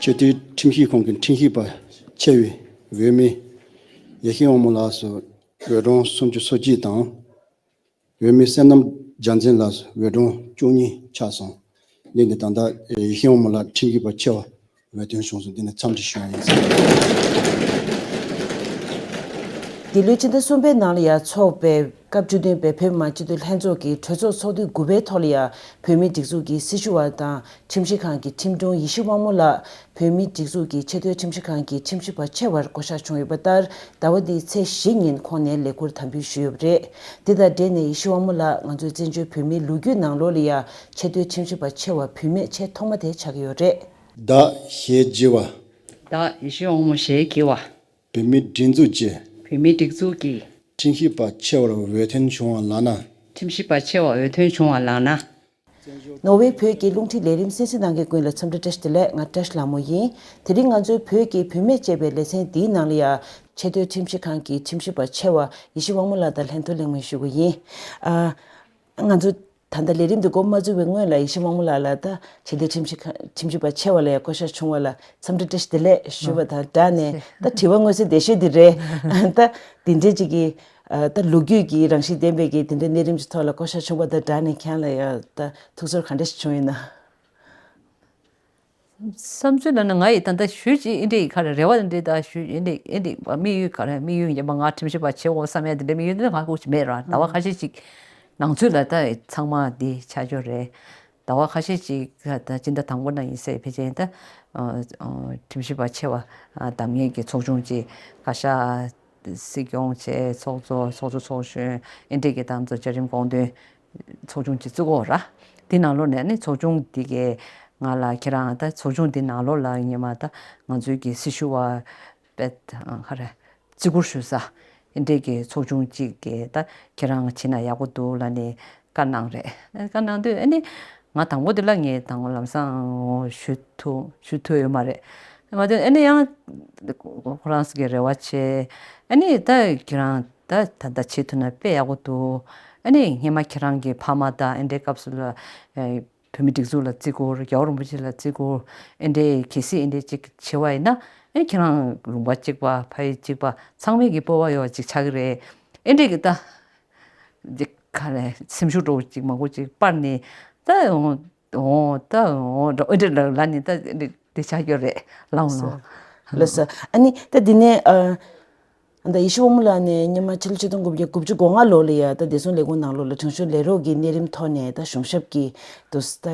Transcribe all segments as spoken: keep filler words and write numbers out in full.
ཆེས་མཐོའི་ཁྲིམས་ཞིབ་ཁང་གི་ཁྲིམས་ཞིབ་པ་ཆེ་བའི་འོས་མི་ཡེ་ཤེས་དབང་མོ་ལགས་སུ་འོས་གྲངས་སུམ་ཅུ་སོ་གཅིག་དང་། འོས་མི་བསོད་ནམས་རྒྱལ་མཚན་ལགས་སུ་འོས་གྲངས་བཅུ་གཉིས་ཆགས་སོང་། འདི་ནི་ད་ལྟ་ཡེ་ཤེས་དབང་མོ་ལགས་ཁྲིམས་ཞིབ་པ་ཆེ་བ་འོས་ཐོན་བྱུང་སོང་། འདི་ནི་འཚམས་འདྲི་ཞུ་ཡ་ཡིན། འདི་ལོའི་ཕྱི་ཟླ་གསུམ་པའི་ནང་ལ་ཡང་འཚོགས་པའི་སྐབས་བཅུ་བདུན་པའི་བོད་མི་མང་སྤྱི་འཐུས་ལྷན་ཚོགས་ཀྱི་གྲོས་ཚོགས་ཚོགས་དུས་དགུ་པའི་ཐོག་ལ་ཡང་བོད་མིའི་སྒྲིག་འཛུགས་ཀྱི་སྲི་ཞུ་བ་དང་ཁྲིམས་ཞིབ་ཁང་གི་ཁྲིམས་དྲུང་ཡེ་ཤེས་དབང་མོ་ལགས་བོད་མིའི་སྒྲིག་འཛུགས་ཀྱི་ཆེས་མཐོའི་ཁྲིམས་ཞིབ་ཁང་གི་ཁྲིམས་ཞིབ་པ་ཆེ་བར་བསྐོ་གཞག་བྱུང་ཡོད་པ་ལྟར། ཟླ་བ་འདིའི་ཚེས་བཞི་ཉིན་ཁོང་ནས་ལས་ཁུར་དམ་འབུལ་ཞུས་ཡོད་པ་རེད། དེ་དང་འབྲེལ་ནས་ཡེ་ཤེས་དབང་མོ་ལགས་ང་ཚོའི་བཙན་བྱོལ་བོད་མིའི་ལོ་རྒྱུས་ནང་ལོགས་ལ་ཡང་ཆེས་མཐོའི་ཁྲིམས་ཞིབ་པ་ཆེ་བ་བུད་མེད་ཆེས་ཐོག་མ་དེ་ཆགས་ཀྱི་ཡོད་རེད། བདག་ཞེས་བགྱི་བ། བདག་ཡེ་ཤེས་དབང་མོ་ཞེས་བགྱི་བ། བོད་མིའི་སྒྲིག་འཛུགས་ཀྱི། བོད་མིའི་སྒྲིག་འཛུགས་ཀྱི། ཁྲིམས་ཞིབ་པ་ཆེ་བར་འོས་ཐོན་བྱུང་བ་ལགས་ན། ཁྲིམས་ཞིབ་པ་ཆེ་བར་འོས་ཐོན་བྱུང་བ་ལགས་ན། ནོར་ཝེ་བོད་ཀྱི་རླུང་འཕྲིན་ལས་རིམ་གསན་གཟིགས་གནང་མཁན་ཀུན་ལ་འཚམས་འདྲི་བཀྲ་ཤིས་བདེ་ལེགས། ང་བཀྲ་ཤིས་ལྷ་མོ་ཡིན། དེ་རིང་ང་ཚོའི་བོད་ཀྱི་བུད་མེད་ཅེས་པའི་ལེ་ཚན་འདིའི་ནང་ལ་ཡང་ཆེས་མཐོའི་ཁྲིམས་ཞིབ་ཁང་གི་ཁྲིམས་ཞིབ་པ་ཆེ་བ་ཡེ་ཤེས་དབང་མོ་ལགས་དང་ལྷན་ཐུག་གླེང་མོལ་ཞུ་གི་ཡིན། ཨ། ང་ཚོ་ད་ལྟ་ལས་རིམ་འདི་འགོ་མ་བཙུགས་པའི་སྔོན་ལ་ཡེ་ཤེས་དབང་མོ་ལགས་ལ་ད་ཆེས་མཐོའི་ཁྲིམས་ཞིབ་ཁང་ཁྲིམས་ཞིབ་པ་ཆེ་བ་ལ་ཡང་བསྐོ་གཞག་བྱུང་བ་ལ་འཚམས་འདྲི་བཀྲ་ཤིས་བདེ་ལེགས་ཞུ་བ་དང་སྦྲགས་ནས། ད་དྲི་བ་དངོས་གསལ་འདི་ཤོད་འདི་རེད། ད་འདི་འདྲའི་ཅིག་གི་ཨ། ད་ལོ་རྒྱུས་ཀྱི་རང་བཞིན་ལྡན་པའི་གི་དེ་འདྲའི་གནས་རིམ་གྱི་ཐོག་ལ་བསྐོ་གཞག་བྱུང་བ་དང་སྦྲགས་ནས་ཁྱེད་རང་ལ་ཡང་ད་ཐུགས་ཚོར་ག་འདྲ་ཞིག་བྱུང་ཡོད་ན། བསམ་ཚུལ་ལབ་ན་ང་ཡི་ད་ལྟ་ཞུས་ཅིག་ཨེ་འདྲའི་ག་རེ་རེ་བ་འདྲ་ད་ཞུས་ཨེ་འདྲའི་ཨེ་འདྲའི་དམིགས་ཡུལ་ག་རེ་དམིགས་ཡུལ་ཡིན་པ་ང་ཁྲིམས་ཞིབ་པ་བྱེད་འོ་བསམ་ཡ་དེ་འདྲའི་དམིགས་ཡུལ་འདི་ང་ཁུག་ཅིག་མེད་ར། ཟླ་བ་ཁ་ཤས་ཅིག་ནང་ཚུད་ལ་ད་ཚང་མ་འདི་ཆ་འཇོག་རེད། ཟླ་བ་ཁ་ཤས་ཅིག་ད་སྤྱི་ཟླ་དང་པོ་ན་ཡིན་སའི་ཕལ་ཆེར་ད་ཁྲིམས་ཞིབ་པ་ཆེ་བ་བདམས་མཁན་གྱི་ཚོགས་ཆུང་ཅིག་བཀའ་ཤག་སྲིད་སྐྱོང་བྱས་ཚོགས་གཙོ་ཚོགས་གཙོ་ཚོགས་གཞོན་ཨེ་འདྲས་ཀྱི་ཏང་གཙོ་བཅའ་ཁྲིམས་དགོངས་དོན་ཚོགས་ཆུང་ཅིག་བཙུགས་ཡོད་ར། དེ་ནང་ལོགས་ནས་ནི་ཚོགས་ཆུང་འདི་གས་ང་ལ་ཁྱེད་རང་ད་ཚོགས་ཆུང་འདི་ནང་ལོགས་ལ་ཉི་མ་ད་ང་ཚོའི་གི་སྲི་ཞུ་བ་པད་ཧ་རེ་བརྩི་བཀུར་ཞུ་ས་ཨེ་འདྲས་ཀྱི་ཚོགས་ཆུང་ཅིག་གས་ད་ཁྱེད་རང་བྱེད་ན་ཡག་པོ་འདུག་ལབ་ནས་བཀའ་གནང་རེད། བཀའ་གནང་དུས་ཨ་ནི་ང་དང་པོ་དེ་ལ་ངས་དང་པོ་ལམ་སང་ཞུ་ཐུབ་ཞུ་ཐུབ་ཡོད་མ་རེད། ང་དེ་ཨ་ནི་ཡང་ཁོ་རང་ཚོ་གི་རེ་བ་ཆེ། ཨ་ནི་ད་ཁྱེད་རང་ད་ད་ལྟ་བྱེད་ཐུབ་ན་དཔེ་ཡག་པོ་འདུག་ཨ་ནི་སྔན་མ་ཁྱེད་རང་གི་ཕ་མ་དང་ཨེ་འདྲའི་སྐབས་སུ་ལ་ཨེ་བོད་མི་སྒྲིག་འཛུགས་ལ་བརྩི་བཀུར་རྒྱལ་བ་རིན་པོ་ཆེ་ལ་བརྩི་བཀུར་ཨེ་འདྲའི་གལ་སྲིད་ཨེ་འདྲའི་ཅིག་བྱེད་པ་ཡིན་ན་ཨེ་ཁྱེད་རང་ལུང་པ་གཅིག་པ་ཕ་ཡུལ་གཅིག་པ་ཚང་མས་ཀྱི་སྤོབས་པ་ཡོད་པ་ཅིག་ཆགས་ཀྱི་རེད། ཨེ་འདྲའི་གི་ད། འདི་ག་རེ་སེམས་ཤུགས་འདྲ་བོ་ཅིག་མང་པོ་ཅིག་སྤར་ནས་ད་འོང་འོང་ད་འོང་འགྲོ་ཨེ་འདྲ་ལ་ལ་ནི་ད་འདི་འདི་ཆགས་ཀྱི་རེད་ལགས་འོང་ལགས། ལགས་སོ། ཨ་ནི་ད་འདི་ནས་ཨ་ད་ཡེ་ཤེས་དབང་མོ་ལགས་ནས་སྔོན་མ་ཕྱི་ལོ་ཆིག་སྟོང་དགུ་བརྒྱ་དགུ་བཅུ་གོ་ལྔ་ལོ་ལ་ཡ་ད་བདེ་སྲུང་ལས་ཁུངས་ནང་ལོགས་ལ་དྲུང་ཆེ་ལས་རོགས་ཀྱི་གནས་རིམ་ཐོག་ནས་ད་གཞུང་ཞབས་ཀྱི་དུ་ད་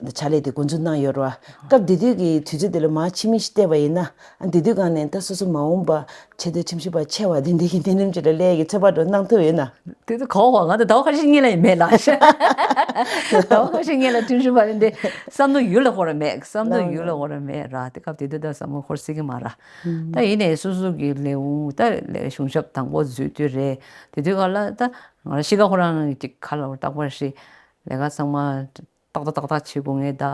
ཨ། ཕྱག་ལས་དེ་འགོ་འཛུགས་གནང་ཡོད་རེད་བ། སྐབས་དེ་དུས་ཀྱི་དུས་ཚོད་དེ་ལ་མར་ཕྱི་མིག་ཅིག་བལྟས་པ་ཡིན་ན། ཨ་དེ་དུས་སྒང་ནས་ད་སོ་སོ་མ་འོངས་པ་ཆེས་མཐོའི་ཁྲིམས་ཞིབ་པ་ཆེ་བ་དེ་འདྲ་གི་གནས་རིམ་ཅིག་ལ་སླེབས་ཀྱི་ཚོད་དཔག་འདྲ་གནང་ཐུབ་ཡོད་ན། དེ་ཚོ་གོ་བ་ང་ད་ཟླ་བ་ཁ་ཤས་གཉིས་ལ་ཡིན་མེད་ལ། ཟླ་བ་ཁ་ཤས་གཉིས་ལ་ཁྲིམས་ཞིབ་པ་དེ་འདྲ་བསམ་བློ་ཡུལ་ལ་འཁོར་བ་མེད་བསམ་བློ་ཡུལ་ལ་འཁོར་བ་མེད་ར། དེ་སྐབས་དེ་དུས་ད་བསམ་བློ་འཁོར་སྲིད་ཀྱི་མ་ར། ད་ཡིན་ནའི་སོ་སོ་གི་ལས་ཁུངས་ད་ལས་གཞུང་ཞབས་དང་པོ་འཛུལ་དུས་རེད། དེ་དུས་སྒང་ལ་ད་ང་རང་གཤིས་ཀ་ཁོ་རང་ཅིག་ཁ་ལ་རྟག་པར་ཞིག་ལས་ཀ་ཚང་མ་ཏག་ཏག་ཏག་ཏག་བྱེད་དགོས་ངེས་ད།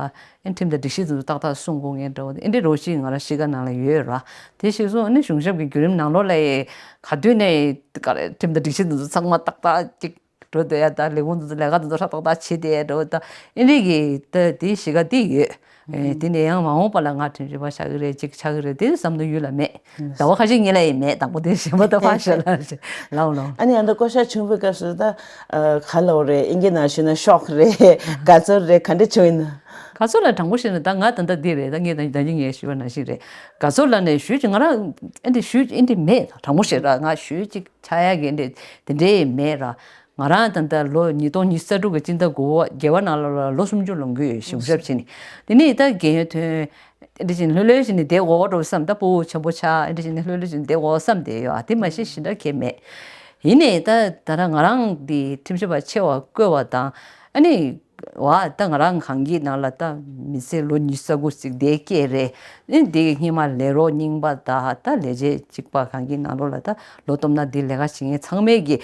ཨེ་ཁྲིམས་དང་སྒྲིག་གཞི་དེ་ཚོ་ཏག་ཏག་སྲུང་དགོས་ངེས་འདྲ་བོ་ཨེ་འདྲའི་རོ་ཞིག་ང་རང་གཤིས་ཀ་ནང་ལ་ཡོད་ར། དེ་ཞིག་སོང་ཨ་ནི་གཞུང་ཞབས་ཀྱི་བརྒྱུད་རིམ་ནང་ལོགས་ལ་ཡི་ག་དུས་ནས་ག་རེ་ཁྲིམས་དང་སྒྲིག་གཞི་དེ་ཚོ་ཚང་མ་ཏག་ཏག་ཅིག་འགྲོ་སྡོད་ཡ་ད་ལས་ཁུངས་དེ་ཚོ་ལས་ཀ་དེ་ཚོ་ཧྲ་ཏག་ཏག་བྱེད་བསྡད་ཡ་འདྲ་བོ་ད་ཨེ་འདྲའི་གི་ད་དེ་གཤིས་ཀ་དེ་ཡོད། ཨེ་དེ་ནས་ཡང་མ་འོངས་པ་ལ་ང་ཁྲིམས་ཞིབ་པ་ཆགས་ཀྱི་རེད་ཅིག་ཆགས་ཀྱི་རེད་དེ་བསམ་བློ་ཡུལ་ལ་མེད། ཟླ་བ་ཁ་ཤས་གཉིས་ལ་ཡིན་མེད་དང་པོ་དེ་གཞན་པ་ད་ཕར་བཞག་ལ་ལའོ་ལའོ། ཨ་ནི་ཨ་ད་བསྐོ་གཞག་བྱུང་བའི་སྐབས་སུ་ད་ག་ལའོ་རེད་ཨིན་སྐད་ནང་ཞུས་ན་ཤོག་རེད་དགའ་ཚོར་རེད་ག་འདྲ་བྱུང་ཡིན་ན། དགའ་ཚོར་ལ་དྲང་པོ་བཤད་ན་ད་ང་ད་ལྟ་འདི་རེད་ད་ངས་ད་ད་གིན་ངས་ཞུས་པ་ནང་བཞིན་རེད། དགའ་ཚོར་ལ་ནས་ཞུས་ཀྱི་ང་རང་ཨེ་འདི་ཞུས་ཨེ་འདི་མེད་དྲང་པོ་བཤད་ར་ང་ཞུས་ཅིག་ཆགས་ཡ་གི་ཨེ་འདི་དེ་འདྲའི་མེད་ར། ང་རང་ད་ལྟ་ལོ་ཉིས་སྟོང་ཉི་ཤུ་རྩ་དྲུག་གི་སྤྱི་ཟླ་དགུ་པ་བརྒྱད་པ་ནང་ལོགས་ལ་ལོ་སུམ་ཅུ་ལོངས་ཀྱི་ཡོད་གཞུང་ཞབས་བྱས་ནས། དེ་ནས་ད་རྒན་ཡོལ་ཐོན། ཨེ་འདྲ་བྱས་ནས་ལྷོད་ལྷོད་བྱས་ནས་བསྡད་དགོས་འགྲོ་བསམ་ད་ཕྲུ་གུ་ཆེན་པོ་ཆགས་ཨེ་འདྲ་བྱས་ནས་ལྷོད་ལྷོད་བྱས་ནས་བསྡད་དགོས་བསམ་བསྡད་ཡོད་ཨ་དེ་མ་གཞི་གཞན་དག་གས་མེད། ཡིན་ནའི་ད་ད་ལྟ་ང་རང་འདི་ཁྲིམས་ཞིབ་པ་ཆེ་བ་བསྐོས་པ་དང་ཨ་ནི་བ་ད་ང་རང་གང་གི་ནང་ལ་ད་མི་ཚེ་ལོ་ཉི་ཤུ་རྩ་དགུ་ཞིག་བསྡད་སྐྱེས་རེད། ཨེ་འདི་སྔོན་མ་ལས་རོགས་རྙིང་པ་ད་ད་ལས་བྱེད་གཅིག་པ་གང་གི་ནང་ལོགས་ལ་ད་ལོ་སྟོང་ན་འདི་ལས་ཀ་བྱེད་མཁན་ཚང་མས་ཀྱི་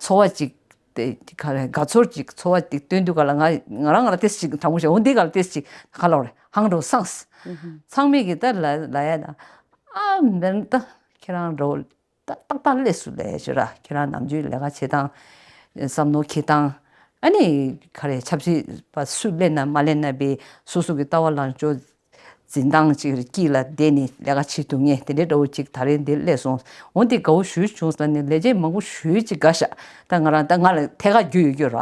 ཚོར་བ་ཅིག་དེ་ག་རེ་དགའ་ཚོར་ཅིག་ཚོར་བ་ཅིག་སྟོན་དུས་ག་ལ་ང་ང་རང་ང་ལ་ཏེས་ཅིག་དྲང་པོ་བཤད་འོ་འདི་ག་ལ་ཏེས་ཅིག་ག་ལ་རེ་ཧང་འགྲོ་སངས། ཚང་མས་ཀྱི་ད་ལ་ལ་ཡ་ད་ཨ་མེན་ད་ཁྱེད་རང་འགྲོ་ད་ཏག་ཏག་ལས་སུ་ལས་ཞུ་ར་ཁྱེད་རང་ནམ་རྒྱུན་ལས་ཀ་བྱེད་སྟངས་བསམ་བློ་འཁྱེར་སྟངས་ཨ་ནི་ག་རེ་ཆབ་སྲིད་པ་སུ་སླེབས་ན་མ་སླེབས་ན་པའི་སོ་སོ་གི་ལྟ་བ་ལངས་ཕྱོགས། འཛིན་སྟངས་ཅིག་དཀྱིལ་ལ་བསྡད་ནས་ལས་ཀ་བྱེད་ཐུབ་མཁན་དེ་འདྲའི་འདྲ་བོ་ཅིག་ད་རེས་འདིར་སླེབས་སོང་། འོ་འདི་དགའ་བོ་ཞེ་པོ་བྱུང་ཟེར་ནས་ལས་བྱེད་མང་པོ་ཞེ་པོ་ཅིག་དགའ་ཤག་ད་ང་རང་ད་ང་ལ་ཐད་ཀར་རྒྱུས་ཡོད་རྒྱུ་ར།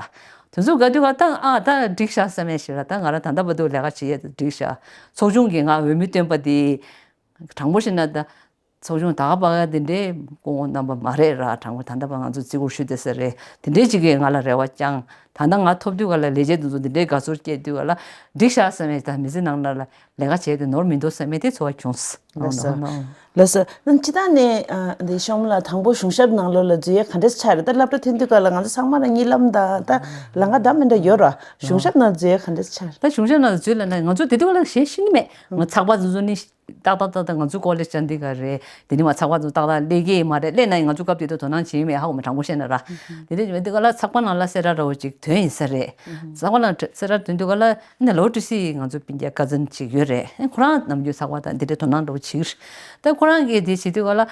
དེ་ཚོ་དགའ་དུས་ག་ད་ཨ་ད་འགྲིག་ཤག་བསམ་ཡས་ཞིག་ར། ད་ང་རང་ད་ལྟ་བར་དུ་ལས་ཀ་བྱེད་ཡས་འགྲིག་ཤག་ཚོགས་ཆུང་གི་ང་འོས་མི་བཏོན་པ་དེ་དྲང་པོ་བཤད་ན་ད། ཚོགས་ཆུང་ད་ག་པ་ག་དེ་འདྲའི་སྐུ་ངོ་རྣམ་པ་མ་རེད་ར། དྲང་པོ་ད་ལྟ་བ་ང་ཚོ་བརྩི་བཀུར་ཞུ་བསྡད་ས་རེད། དེ་འདྲའི་ཅིག་གིས་ང་ལ་རེ་བ་བཅངས། ད་ལྟ་ང་ཐོབ་དུས་ག་ལ་ལས་བྱེད་དེ་ཚོ་དེ་འདྲའི་དགའ་ཚོར་སྐྱེས་དུས་ག་ལ་འགྲིག་ཤག་བསམ་ཡས་ད་མི་ཚེ་ནང་ལ་ལས་ཀ་བྱས་ཏེ་ནོར་མི་འདུག་བསམ་ཡས་དེ་ཚོར་བ་བྱུང་། ལགས་སོ། ལགས་སོ། ཨ་ནི་སྤྱིར་བཏང་ནས་ཨ་འདི་ཤོང་ལ་དང་པོ་གཞུང་ཞབས་ནང་ལོགས་ལ་འཛུལ་ཡས་ག་འདྲས་ཆགས་རེད། ད་སློབ་གྲྭ་ཐོན་དུས་ག་ལ་ང་ཚོ་ཚང་མ་ལ་གཉིད་ལམ་དང་ད་ལམ་ཁ་འདྲ་མི་འདྲ་ཡོད་ར། གཞུང་ཞབས་ནང་འཛུལ་ཡས་ག་འདྲས་ཆགས་རེད། ད་གཞུང་ཞབས་ནང་འཛུལ་ལབ་ན་ང་ཚོ་དེ་དུས་ག་ལ་གཞན་ཤེས་ཀྱི་མེད། ང་ཚགས་པར་དེ་ཚོ་ནི། ཏག་ཏག་ཏག་ཏག་ང་ཚོའི་ཀོ་ལེཇ་ཅན་འདི་ག་རེད། དེ་ནི་མ་ཚགས་པར་ཚོ་ཏག་ཏག་སླེབས་ཀྱི་མ་རེད། སླེབས་ན་ཡང་ང་ཚོ་སྐབས་དེ་དུས་དོ་སྣང་བྱེད་ཀྱི་མེད། ཧ་གོ་མ། དྲང་པོ་བཤད་ན་ར། དེ་དུས་དེ་ག་ལ་ཚགས་པར་ནང་ལ་གསལ་བསྒྲགས་འདྲ་བོ་ཅིག་ཐོན་ཡིན་ས་རེད། ཚགས་པར་ནང་གསལ་བསྒྲགས་ཐོན་དུས་ག་ལ་ནི་ལོ་ཏི་སི་ང་ཚོ་སྤུན་ཀྱག་ཀ་ཛིན་ཅིག་ཡོད་རེད། ཁོ་རང་ནམ་རྒྱུན་ཚགས་པར་དང་འདི་འདྲའི་དོ་སྣང་འདྲ་བོ་བྱེད་ཀྱི་རེད། ད་ཁོ་རང་གིས་དེ་བྱེད་དུས་ག་ལ་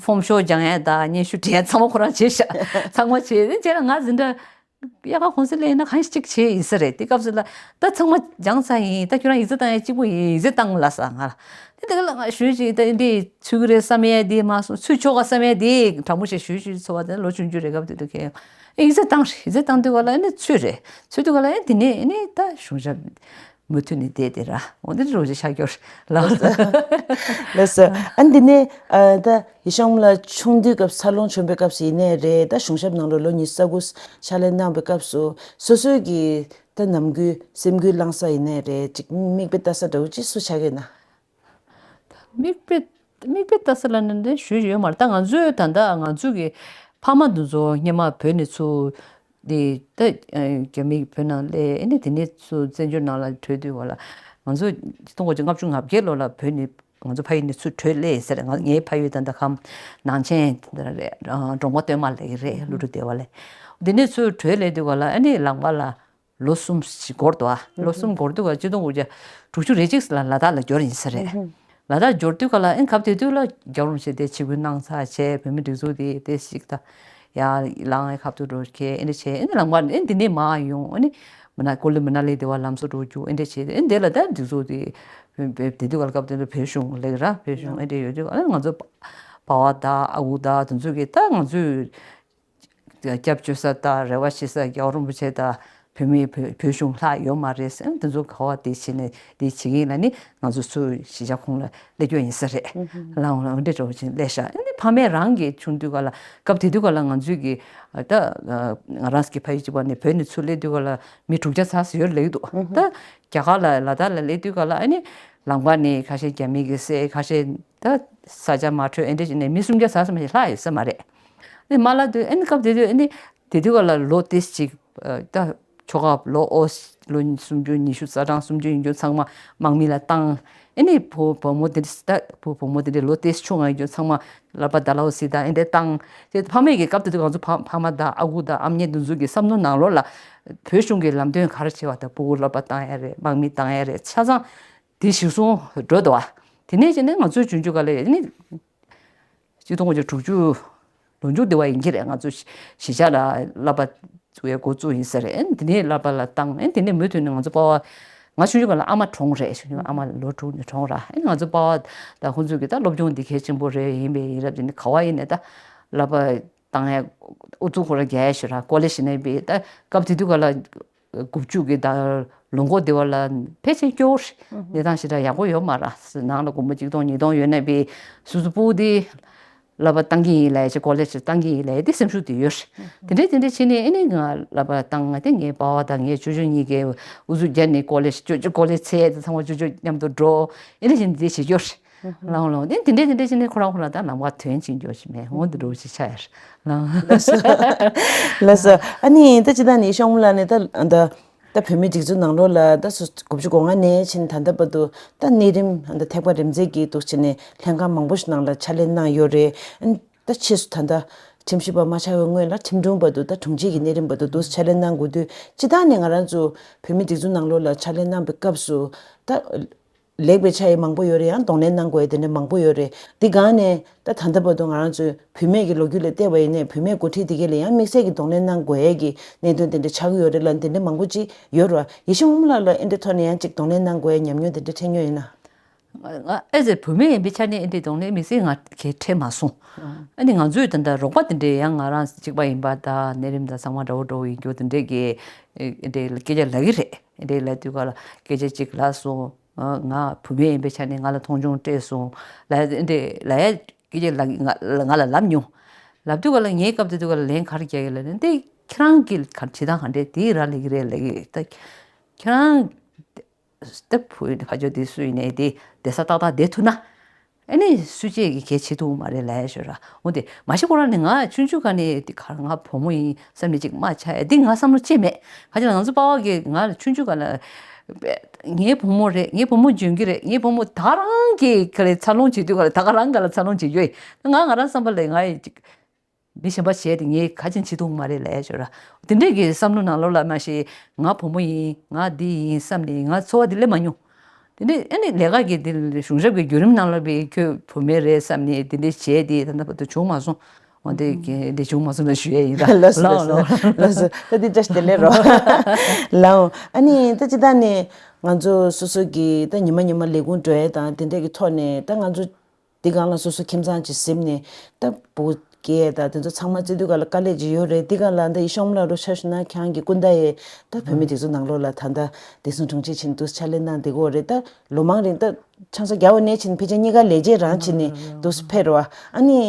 ཕོམ་ཤོག་སྦྱང་ཡས་དང་སྙན་ཞུ་འབྲི་ཡས་ཚང་མ་ཁོ་རང་བྱེད་ཤག་ཚང་མ་བྱེད། དེ་རྗེས་ལ་ང་འཛིན་གྲྭ། དབྱར་ཁ་གུང་སེང་སླེབས་ན་གང་ཞིག་བྱེད་ཡིན་ས་རེད། དེ་སྐབས་སུ་ལ་ད་ཚང་མ་སྦྱངས་ཚར་ཡིན། ད་ཁྱོད་རང་ཡིག་ཚད་བཏང་ཡ་གཅིག་པུ་ཡིན། ཡིག་ཚད་བཏང་ལབ་ས་ང་ལ། དེ་དེ་ག་ལ་ང་ཞུས་ཅིག་ད་འདི་ཚུད་ཀྱི་རེད་བསམ་ཡ་དེ་མ་སོང་། ཚུད་ཆོག་ག་བསམ་ཡ་དེ་དྲང་པོ་ཞིག་ཞུས་ཞུས་ཚོར་བ་དེ་ལོ་ཆུང་ཆུང་རེད། སྐབས་དེ་དུས་ཁྱེད་ཡིག་ཚད་བཏང་རེད། ཡིག་ཚད་བཏང་དུས་ག་ལ་ཨ་ནི་ཚུད་རེད། ཚུད་དུས་ག་ལ་ཨ་དེ་ནས་ཨ་ནི་ད་གཞུང་ཞབས། མུ་མཐུད་ནས་བསྡད་དེ་ར། འོ་འདི་འདྲ་བོ་ཞིག་ཆགས་ཀྱི་ཡོད་རེད་ལགས། ལགས་སོ། ཨ་འདི་ནས་ཨ་ད་ཡེ་ཤེས་ལགས་ཆུང་དུས་སྐབས་འཚར་ལོངས་བྱུང་བའི་སྐབས་སུ་ཡིན་ནའི་རེད། ད་གཞུང་ཞབས་ནང་ལ་ལོ་ཉི་ཤུ་རྩ་དགུ་ཕྱག་ལས་གནང་བའི་སྐབས་སུ་སོ་སོའི་གི་ད་ནམ་རྒྱུན་སེམས་འགུལ་བསླངས་ས་ཡིན་ནའི་རེད། ཅིག་མིག་དཔེ་ལྟ་ས་འདྲ་བོ་ཅིག་སུ་ཆགས་ཀྱི་ཡོད་ན། མིག་དཔེ་མིག་དཔེ་ལྟ་ས་ལ་ནི་འདི་ཞུ་ཡོད་མ་རེད། ད་ང་ཚོའི་ད་ལྟ་ང་ཚོའི་གི་ཕ་མ་འདི་ཚོ་སྔོན་མ་བོད་ནས་ཚུར་འདི་ད་རྒྱ་མི་བོད་ནང་སླེབས། ཨ་ནི་དེ་ནས་ཚུར་བཙན་བྱོལ་ནང་ལ་བྲོས་དུས་བ་ལ་ང་ཚོ་ཆིག་སྟོང་དགུ་བརྒྱ་ལྔ་བཅུ་ང་བརྒྱད་ལོ་ལ་བོད་ནས་ང་ཚོ་ཕ་ཡུལ་ནས་ཚུར་བྲོས་སླེབས་ཟེར། ང་ངའི་ཕ་ཡུལ་ད་ལྟ་ཁམས་ནང་ཆེན་དེ་འདྲ་རེད། འབྲོང་པ་སྟོད་མ་ལབ་ཀྱི་རེད། ཀླུ་སྒྲུབ་སྡེ་བ་ལ། དེ་ནས་ཚུར་བྲོས་སླེབས་དུས་བ་ལ་ཨ་ནི་ལམ་ཁ་ལ། ལོ་གསུམ་ཞིག་འགོར་འདུག་ཨ། ལོ་གསུམ་འགོར་དུས་ཀ་ཆིག་སྟོང་དགུ་བརྒྱ་དྲུག་ཅུ་རེ་གཅིག་ལ་ལ་དྭགས་ལ་འབྱོར་ཡིན་ས་རེད། ལ་དྭགས་འབྱོར་དུས་ཀ་ལ་ཨེ་སྐབས་དེ་དུས་ལ་རྒྱལ་བ་རིན་པོ་ཆེ་དེ་ཆིབས་བསྒྱུར་གནང་ཚར་བྱས། བོད་མི་སྒྲིག་འཛུགས་དེ་དེ་ཞིག་ད་ཡར་ལངས། ཨེ་ཁ་ཐུག་འགྲོ་མཁན་ཨེ་འདྲ་བྱས། ཨེ་ནི་ལམ་ཁ་ཨེ་འདི་ནས་མར་ཡོང་། ཨེ་ནི་མི་ན་ཀོ་ལི་མི་ན་ལི་དེ་བ་ལམ་བཟོ་འགྲོ་རྒྱུ་ཨེ་འདྲ་བྱས། ཨེ་འདི་ལ་ད་སྒྲིག་འཛུགས་དེ་བོད་བོད་དེ་དུས་ཀ་ལ་སྐབས་དེ་ལ་བོད་གཞུང་ལབ་ཀྱི་ར། བོད་གཞུང་ཨེ་འདྲ་ཡོད་དུས་ཨེ་ང་ཚོ་པ་པ་ཕ་དང་ཨ་ཁུ་དང་དེ་ཚོ་གིས་ད་ང་ཚོས། སྐྱབས་བཅོལ་ས་དང་རེ་བ་བྱེད་ས་རྒྱལ་བ་རིན་པོ་ཆེ་དང་བོད་མི་བོད་བོད་གཞུང་ལྷག་ཡོད་མ་རེད་ཟེར། དེ་ཚོ་ག་བ་དེ་བྱེད་ནས་དེ་བྱེད་ཀྱིན་ལ་ནི་ང་ཚོ་ཚུར་གཞིས་ཆགས་ཁོངས་ལ་སླེབས་རྒྱུ་ཡིན་ས་རེད། ལའང་ལའང་འདྲེ་འདྲ་བོ་ཅིག་སླེབས་ཤག་ཨ་ནི་ཕ་མས་རང་གི་ཆུང་དུས་ག་ལ་སྐབས་དེ་དུས་ག་ལ་ང་ཚོའི་གི་ད་ང་རང་གི་ཕ་ཡུལ་གཅིག་པ་ནས་བོད་ནས་ཚུར་སླེབས་དུས་ག་ལ་མི་དྲུག་བརྒྱ་ཙམ་ཡོད་ལེགས་འདུག་ད་རྒྱ་གར་ལ་ལ་དྭགས་ལ་སླེབས་དུས་ག་ལ་ཨ་ནི་ལམ་ཁ་ནས་ཁ་ཤས་རྒྱ་མི་གི་བསད། ཁ་ཤས་ད་ས་ཆ་མ་འཕྲོད་ཨེ་འདྲ་བྱས་ནས་མི་སུམ་བརྒྱ་ཙམ་ཞིག་ལྷག་ཡོད་ས་མ་རེད། ཨ་ནི་མ་ལ་དུས་ཨ་ནི་སྐབས་དེ་དུས་ཨ་ནི་དེ་དུས་ག་ལ་ལོ་ཏོག་ཙམ་ཅིག་ད་ཆོ་ག་ལོ་ཨོ་ལོ་སུམ་ཅུ་ཉི་ཤུ་རྩ་གྲངས་སུམ་ཅུ་ཡིན་རྒྱུ་ཚང་མ་དམག་མི་ལ་བཏང་། ཨ་ནི་བུ་བུ་མོ་དེ་འདྲ་ད་བུ་བུ་མོ་དེ་འདྲ་ལོ་ཏོག་ཙམ་ཆུང་ང་ཡིན་རྒྱུ་ཚང་མ་ལག་པ་ད་ལའོ་སི་དང་ཨེ་འདྲ་བཏང་། དེ་ཕ་མས་ཀྱི་སྐབས་དེ་དུས་ང་ཚོ་ཕ་ཕ་མ་དང་ཨ་ཁུ་དང་ཨ་མྱེས་དེ་ཚོ་གི་བསམ་བློ་ནང་ལོགས་ལ་བོད་གཞུང་གི་ལམ་སྟོན་ག་རེ་བྱེད་པ་དང་ཕྲུ་གུ་ལག་པ་བཏང་ཡ་རེད། དམག་མི་བཏང་ཡ་རེད། ཆ་ཚང་དེ་གཞིར་བཟུང་འགྲོ་འདུག་བ། དེ་ནས་བྱས་ནས་ང་ཚོའི་ཆུང་ཆུང་སྒང་ལ་ནི། ཆིག་སྟོང་དགུ་བརྒྱ་དྲུག་ཅུ་ལོ་མཇུག་དེ་བ་ཡིན་གྱི་རེད། ང་ཚོ་གཞིས་ཆགས་ལ་བསླབ་པ་བཙུགས་ཡས་འགོ་བཙུགས་ཡིན་ས་རེད། ཨེ་དེ་ནས་བསླབ་པ་ལ་བཏང་། ཨེ་དེ་ནས་མུ་མཐུད་ནས་ང་ཚོ་པ་ཕ། ང་ཆུང་ཆུང་སྒང་ལ་ཨ་མ་གྲོངས་རེད། ཆུང་ཆུང་ཨ་མ་ལོ་དྲུག་ནས་གྲོངས་ར། ཨེ་ང་ཚོ་པ་ཕ་དང་ཁོང་ཚོས་ཀྱི་ད་སློབ་སྦྱོང་འདི་གལ་ཆེན་པོ་རེད། ཡིན་པས་ཡིན་རབས་དེ་ནས་ག་བ་ཡིན་ནས་ད་བསླབ་པ་བཏང་ཡས་ཨུ་ཚུགས་ཁོ་ར་རྒྱག་ཡས་ཞུ་ར། ཀོ་ལེ་ཇི་ནས་པའི་ད་སྐབས་དེ་དུས་སྒང་ལ། དགུ་བཅུ་གི་ཟླ་ལོ་འགོ་དེ་བ་ལ་ཕལ་ཆེར་སྐྱོ་བོ་རེད། གནས་སྟངས་ཞེ་དྲག་ཡག་པོ་ཡོད་མ་རེད། ནང་ལ་སྒོར་མོ་གཅིག་སྟོང་ཉིས་སྟོང་ཡོད་ན་པའི་སོ་སོ་སྤུ་གུ་དེ་བསླབ་པ་བཏང་གི་ཡིན་ལབ་ཡ་ཅིག་ཀོ་ལེ་ཇི་བཏང་གི་ཡིན་ལབ་ཡ་དེ་སེམས་ཤུགས་དེ་ཡོད་རེད། དེ་འདྲས་དེ་འདྲས་བྱས་ནས་ཨེ་ནས་ང་བསླབ་པ་བཏང་། ང་དེ་ངའི་པ་ཕ་དང་ངའི་ཅོ་ཅོ་གཉིས་ཀས་ཨུ་ཚུགས་བརྒྱབ་ནས་ཀོ་ལེ་ཇི་ཅོ་ཅོ་ཀོ་ལེ་ཇི་ཚར་ཡས་དེ་ཚང་མ་ཅོ་ཅོ་མཉམ་དུ་འགྲོ། ཨེ་འདྲས་བྱས་ནས་དེ་བྱེད་རྒྱུ་རེད། ལའང་ལའང་དེ་དེ་འདྲས་དེ་འདྲས་བྱས་ནས་ཁོ་རང་ཁོ་རང་ད་ལམ་ཁ་དོན་ཕྱིན་རྒྱུ་ཞིག་མེད། འོ་འདི་འདྲ་བོ་ཞིག་ཆགས་ཡ་རེད། ལགས་སོ། ཨ་ནི་ད་ཅི་ད་ནི་ཤོང་མོ་ལ་ནི་ད་ད་ད་བོད་མིའི་སྒྲིག་འཛུགས་ནང་ལོགས་ལ་ད་སོ་དགུ་བཅུ་གོ་ལྔ་ནས་ཕྱིན་ད་ལྟ་བར་དུ་ད་གནས་རིམ་ད་ཐེག་པ་རིམ་འཛེགས་ཀྱི་འདུག་བྱས་ནས་ལྷན་ཁང་མང་པོ་ཞིག་ནང་ལ་ཕྱག་ལས་གནང་ཡོད་རེད། ཨ་ནི་ད་ཕྱིས་སུ་ད་ད་ཁྲིམས་ཞིབ་པ་མ་ཆགས་པའི་སྔོན་ལ་ཁྲིམས་དྲུང་བར་དུ་ད་དྲུང་ཆེ་གི་གནས་རིམ་བར་དུ་འདུག་ཕྱག་ལས་གནང་དགོས་དུས་སྤྱིར་བཏང་ནས་ང་རང་ཚོ་བོད་མིའི་སྒྲིག་འཛུགས་ནང་ལོགས་ལ་ཕྱག་ལས་གནང་བའི་སྐབས་སུ་ད། ལེགས་པའི་ཆ་ཡི་མང་པོ་ཡོད་རེད། ཡང་གདོང་ལེན་གནང་དགོས་ཡ་དེ་འདྲ་མང་པོ་ཡོད་རེད། འདི་སྒང་ནས་ད་ད་ལྟ་བར་དུ་ང་རང་ཚོའི་བུད་མེད་ཀྱི་ལོ་རྒྱུས་ལ་བལྟས་པ་ཡིན་ནའི་བུད་མེད་འགོ་ཁྲིད་དེ་གས་ལ་ཡང་དམིགས་བསལ་གྱི་གདོང་ལེན་གནང་དགོས་ཡ་གི་གནད་དོན་དེ་འདྲ་ཆགས་ཀྱི་ཡོད་རེད་ལ། འདི་འདྲ་མང་པོ་ཅིག་ཡོད་རེད་བ། ཡེ་ཤེས་ལྷུན་པོ་ལགས་ལ་ཨེ་འདྲ་ཐོག་ནས་ཡང་ཅིག་གདོང་ལེན་གནང་དགོས་ཡ་ཉམས་མྱོང་དེ་འདྲ་འཕྲད་མྱོང་ཡོད་ན། ང་ཨེ་ཟེར་བུད་མེད་ཡིན་པའི་ཆ་ནས་ཨེ་འདྲའི་གདོང་ལེན་མི་སྲིད་ང་གལ་འཕྲད་མ་སོང་། ཨ་ནི་ང་ཚོའི་ད་ལྟ་རོགས་པ་དེ་འདྲའི་ཡང་ང་རང་གཅིག་པ་ཡིན་པ་དང་ནད་རིམས་དང་ཚང་མ་འདྲ་བོ་འདྲ་བོ་ཡིན་རྒྱུ་དེ་འདྲའི་གི་ཨེ་འདྲའི་སྐད་ཆ་ལབ་ཀྱི་རེད། ཨེ་འདྲའི་ལབ་དུས་ག་ལ་སྐད་ཆ་གཅིག་ལབ་སོང་། ང་བུད་མེད་ཡིན་པའི་ཆ་ནས་ང་ལ་མཐོང་ཆུང་སྤྲད་སོང་ལབ་ཨེ་འདྲའི་ལབ་ཡ་སྐད་ཆ་ལབ་ང་ང་ལ་ལབ་མྱོང་། ལབ་དུས་ག་ལ་ངའི་སྐབས་དེ་དུས་ག་ལ་ལན་ག་རེ་རྒྱག་གི་ལབ་ན་འདི་ཁྱེད་རང་གི་ག་བྱེད་སྟངས་ག་འདྲས་དེ་རང་ལབ་ཀྱི་རེད་ལབ་ཀྱི་ད་ཁྱེད་རང་། ད་བུ་ཕ་ཇོ་དེ་སུ་ཡིན་ནའི་དེ་བསྡད་ས་ཏག་ཏག་བསྡད་ཐུབ་ན། ཨ་ནི་སུ་གཅིག་གིས་གལ་བྱེད་ཐུབ་མ་རེད་ལབ་ཡ་ཞོར་ར། འོ་དེ་མ་གཞི་ཁོ་རང་ནི་ང་ཆུང་ཆུང་ག་ནས་དེ་ག་ང་བུ་མོ་ཡིན་བསམ་ནས་ཅིག་མ་ཆགས་ཡ་དེ་ང་བསམ་བློ་ཅིག་མེད། ག་ཅི་ལ་ང་ཚོ་པ་ཕ་གིས་ང་ལ་ཆུང་ཆུང་ག་ལ་ངའི་བུ་མོ་རེད། ངའི་བུ་མོ་འཇོན་གྱི་རེད། ངའི་བུ་མོ་ད་ག་རང་གིས་ག་ལས་འཚར་ལོངས་བྱེད་དུས་ག་ལ་ད་ག་རང་ག་ལ་འཚར་ལོངས་བྱེད་རྒྱུ་ཡིན། ང་ང་རང་བསམ་པ་ལས་ང་ཡི་ཅིག་མི་གཞན་པ་བྱས་ཏེ་ངས་ག་ཅན་བྱེད་ཐུབ་མ་རེད་ལབ་ཡ་ཞོར་ར། དེ་འདྲས་ཀྱི་བསམ་བློ་ནང་ལོགས་ལ་མ་ཤེས་ང་བུ་མོ་ཡིན་ང་འདི་ཡིན་བསམ་ནས་ང་ཚོར་བ་འདི་སླེབས་མ་མྱོང་། དེ་འདྲས་ཨ་ནི་ལས་ཀ་གི་དེ་གཞུང་ཞབས་ཀྱི་བརྒྱུད་རིམ་ནང་ལ་བའི་ཁྱོད་བུད་མེད་རེད་བསམ་ནས་དེ་འདྲས་བྱས་ཏེ་ད་ལྟ་བར་དུ་བྱུང་མ་སོང་། འོ་དེ་གི་འདི་བྱུང་མ་སོང་ལ་ཞུ་ཡ་ཡིན་ད། ལགས་སོ་ལགས་སོ་ལགས་སོ་ལགས་སོ། ད་འདི་བཀྲ་ཤིས་བདེ་ལེགས་རོ། ལའོ་ཨ་ནི་ད་ཅི་ད་ནི་ང་ཚོ་སོ་སོ་གི་ད་ཉི་མ་ཉི་མ་ལས་ཁུངས་འགྲོ་ཡ་དང་དེ་འདྲས་ཀྱི་ཐོག་ནས་ད་ང་ཚོ། འདི་སྒང་ལ་སོ་སོ་ཁྱིམ་ཚང་ཅིག་ཟིན་ནས་ད་བུ་སྐྱེས་ད་དེ་ཚོ་ཚང་མ་བརྩི་དུས་ག་ལ་དཀའ་ལས་ཅིག་ཡོད་རེད། འདི་སྒང་ལ་ད་ཡེ་ཤེས་ལགས་རུ་ཆ་བཞག་ན་ཁྱེད་རང་གི་སྐུ་ཟླ་ཡས་ད་བོད་མི་སྒྲིག་འཛུགས་ནང་ལོགས་ལ་ད་ལྟ་བདེ་སྲུང་དྲུང་ཆེ་ཆེན་དུ་ཕྱག་ལས་གནང་བསྡད་ཀྱི་ཡོད་རེད། ད་ལོ་མང་རིང་ད་ཆང་ས་རྒྱག་པ་ནས་ཕྱིན་ཕལ་ཆེར་གཉིས་ཀ་ལས་བྱེད་རང་བྱས་ནས་འདུག་སེ་ཕེབས་རེད་བ། ཨ་ནི།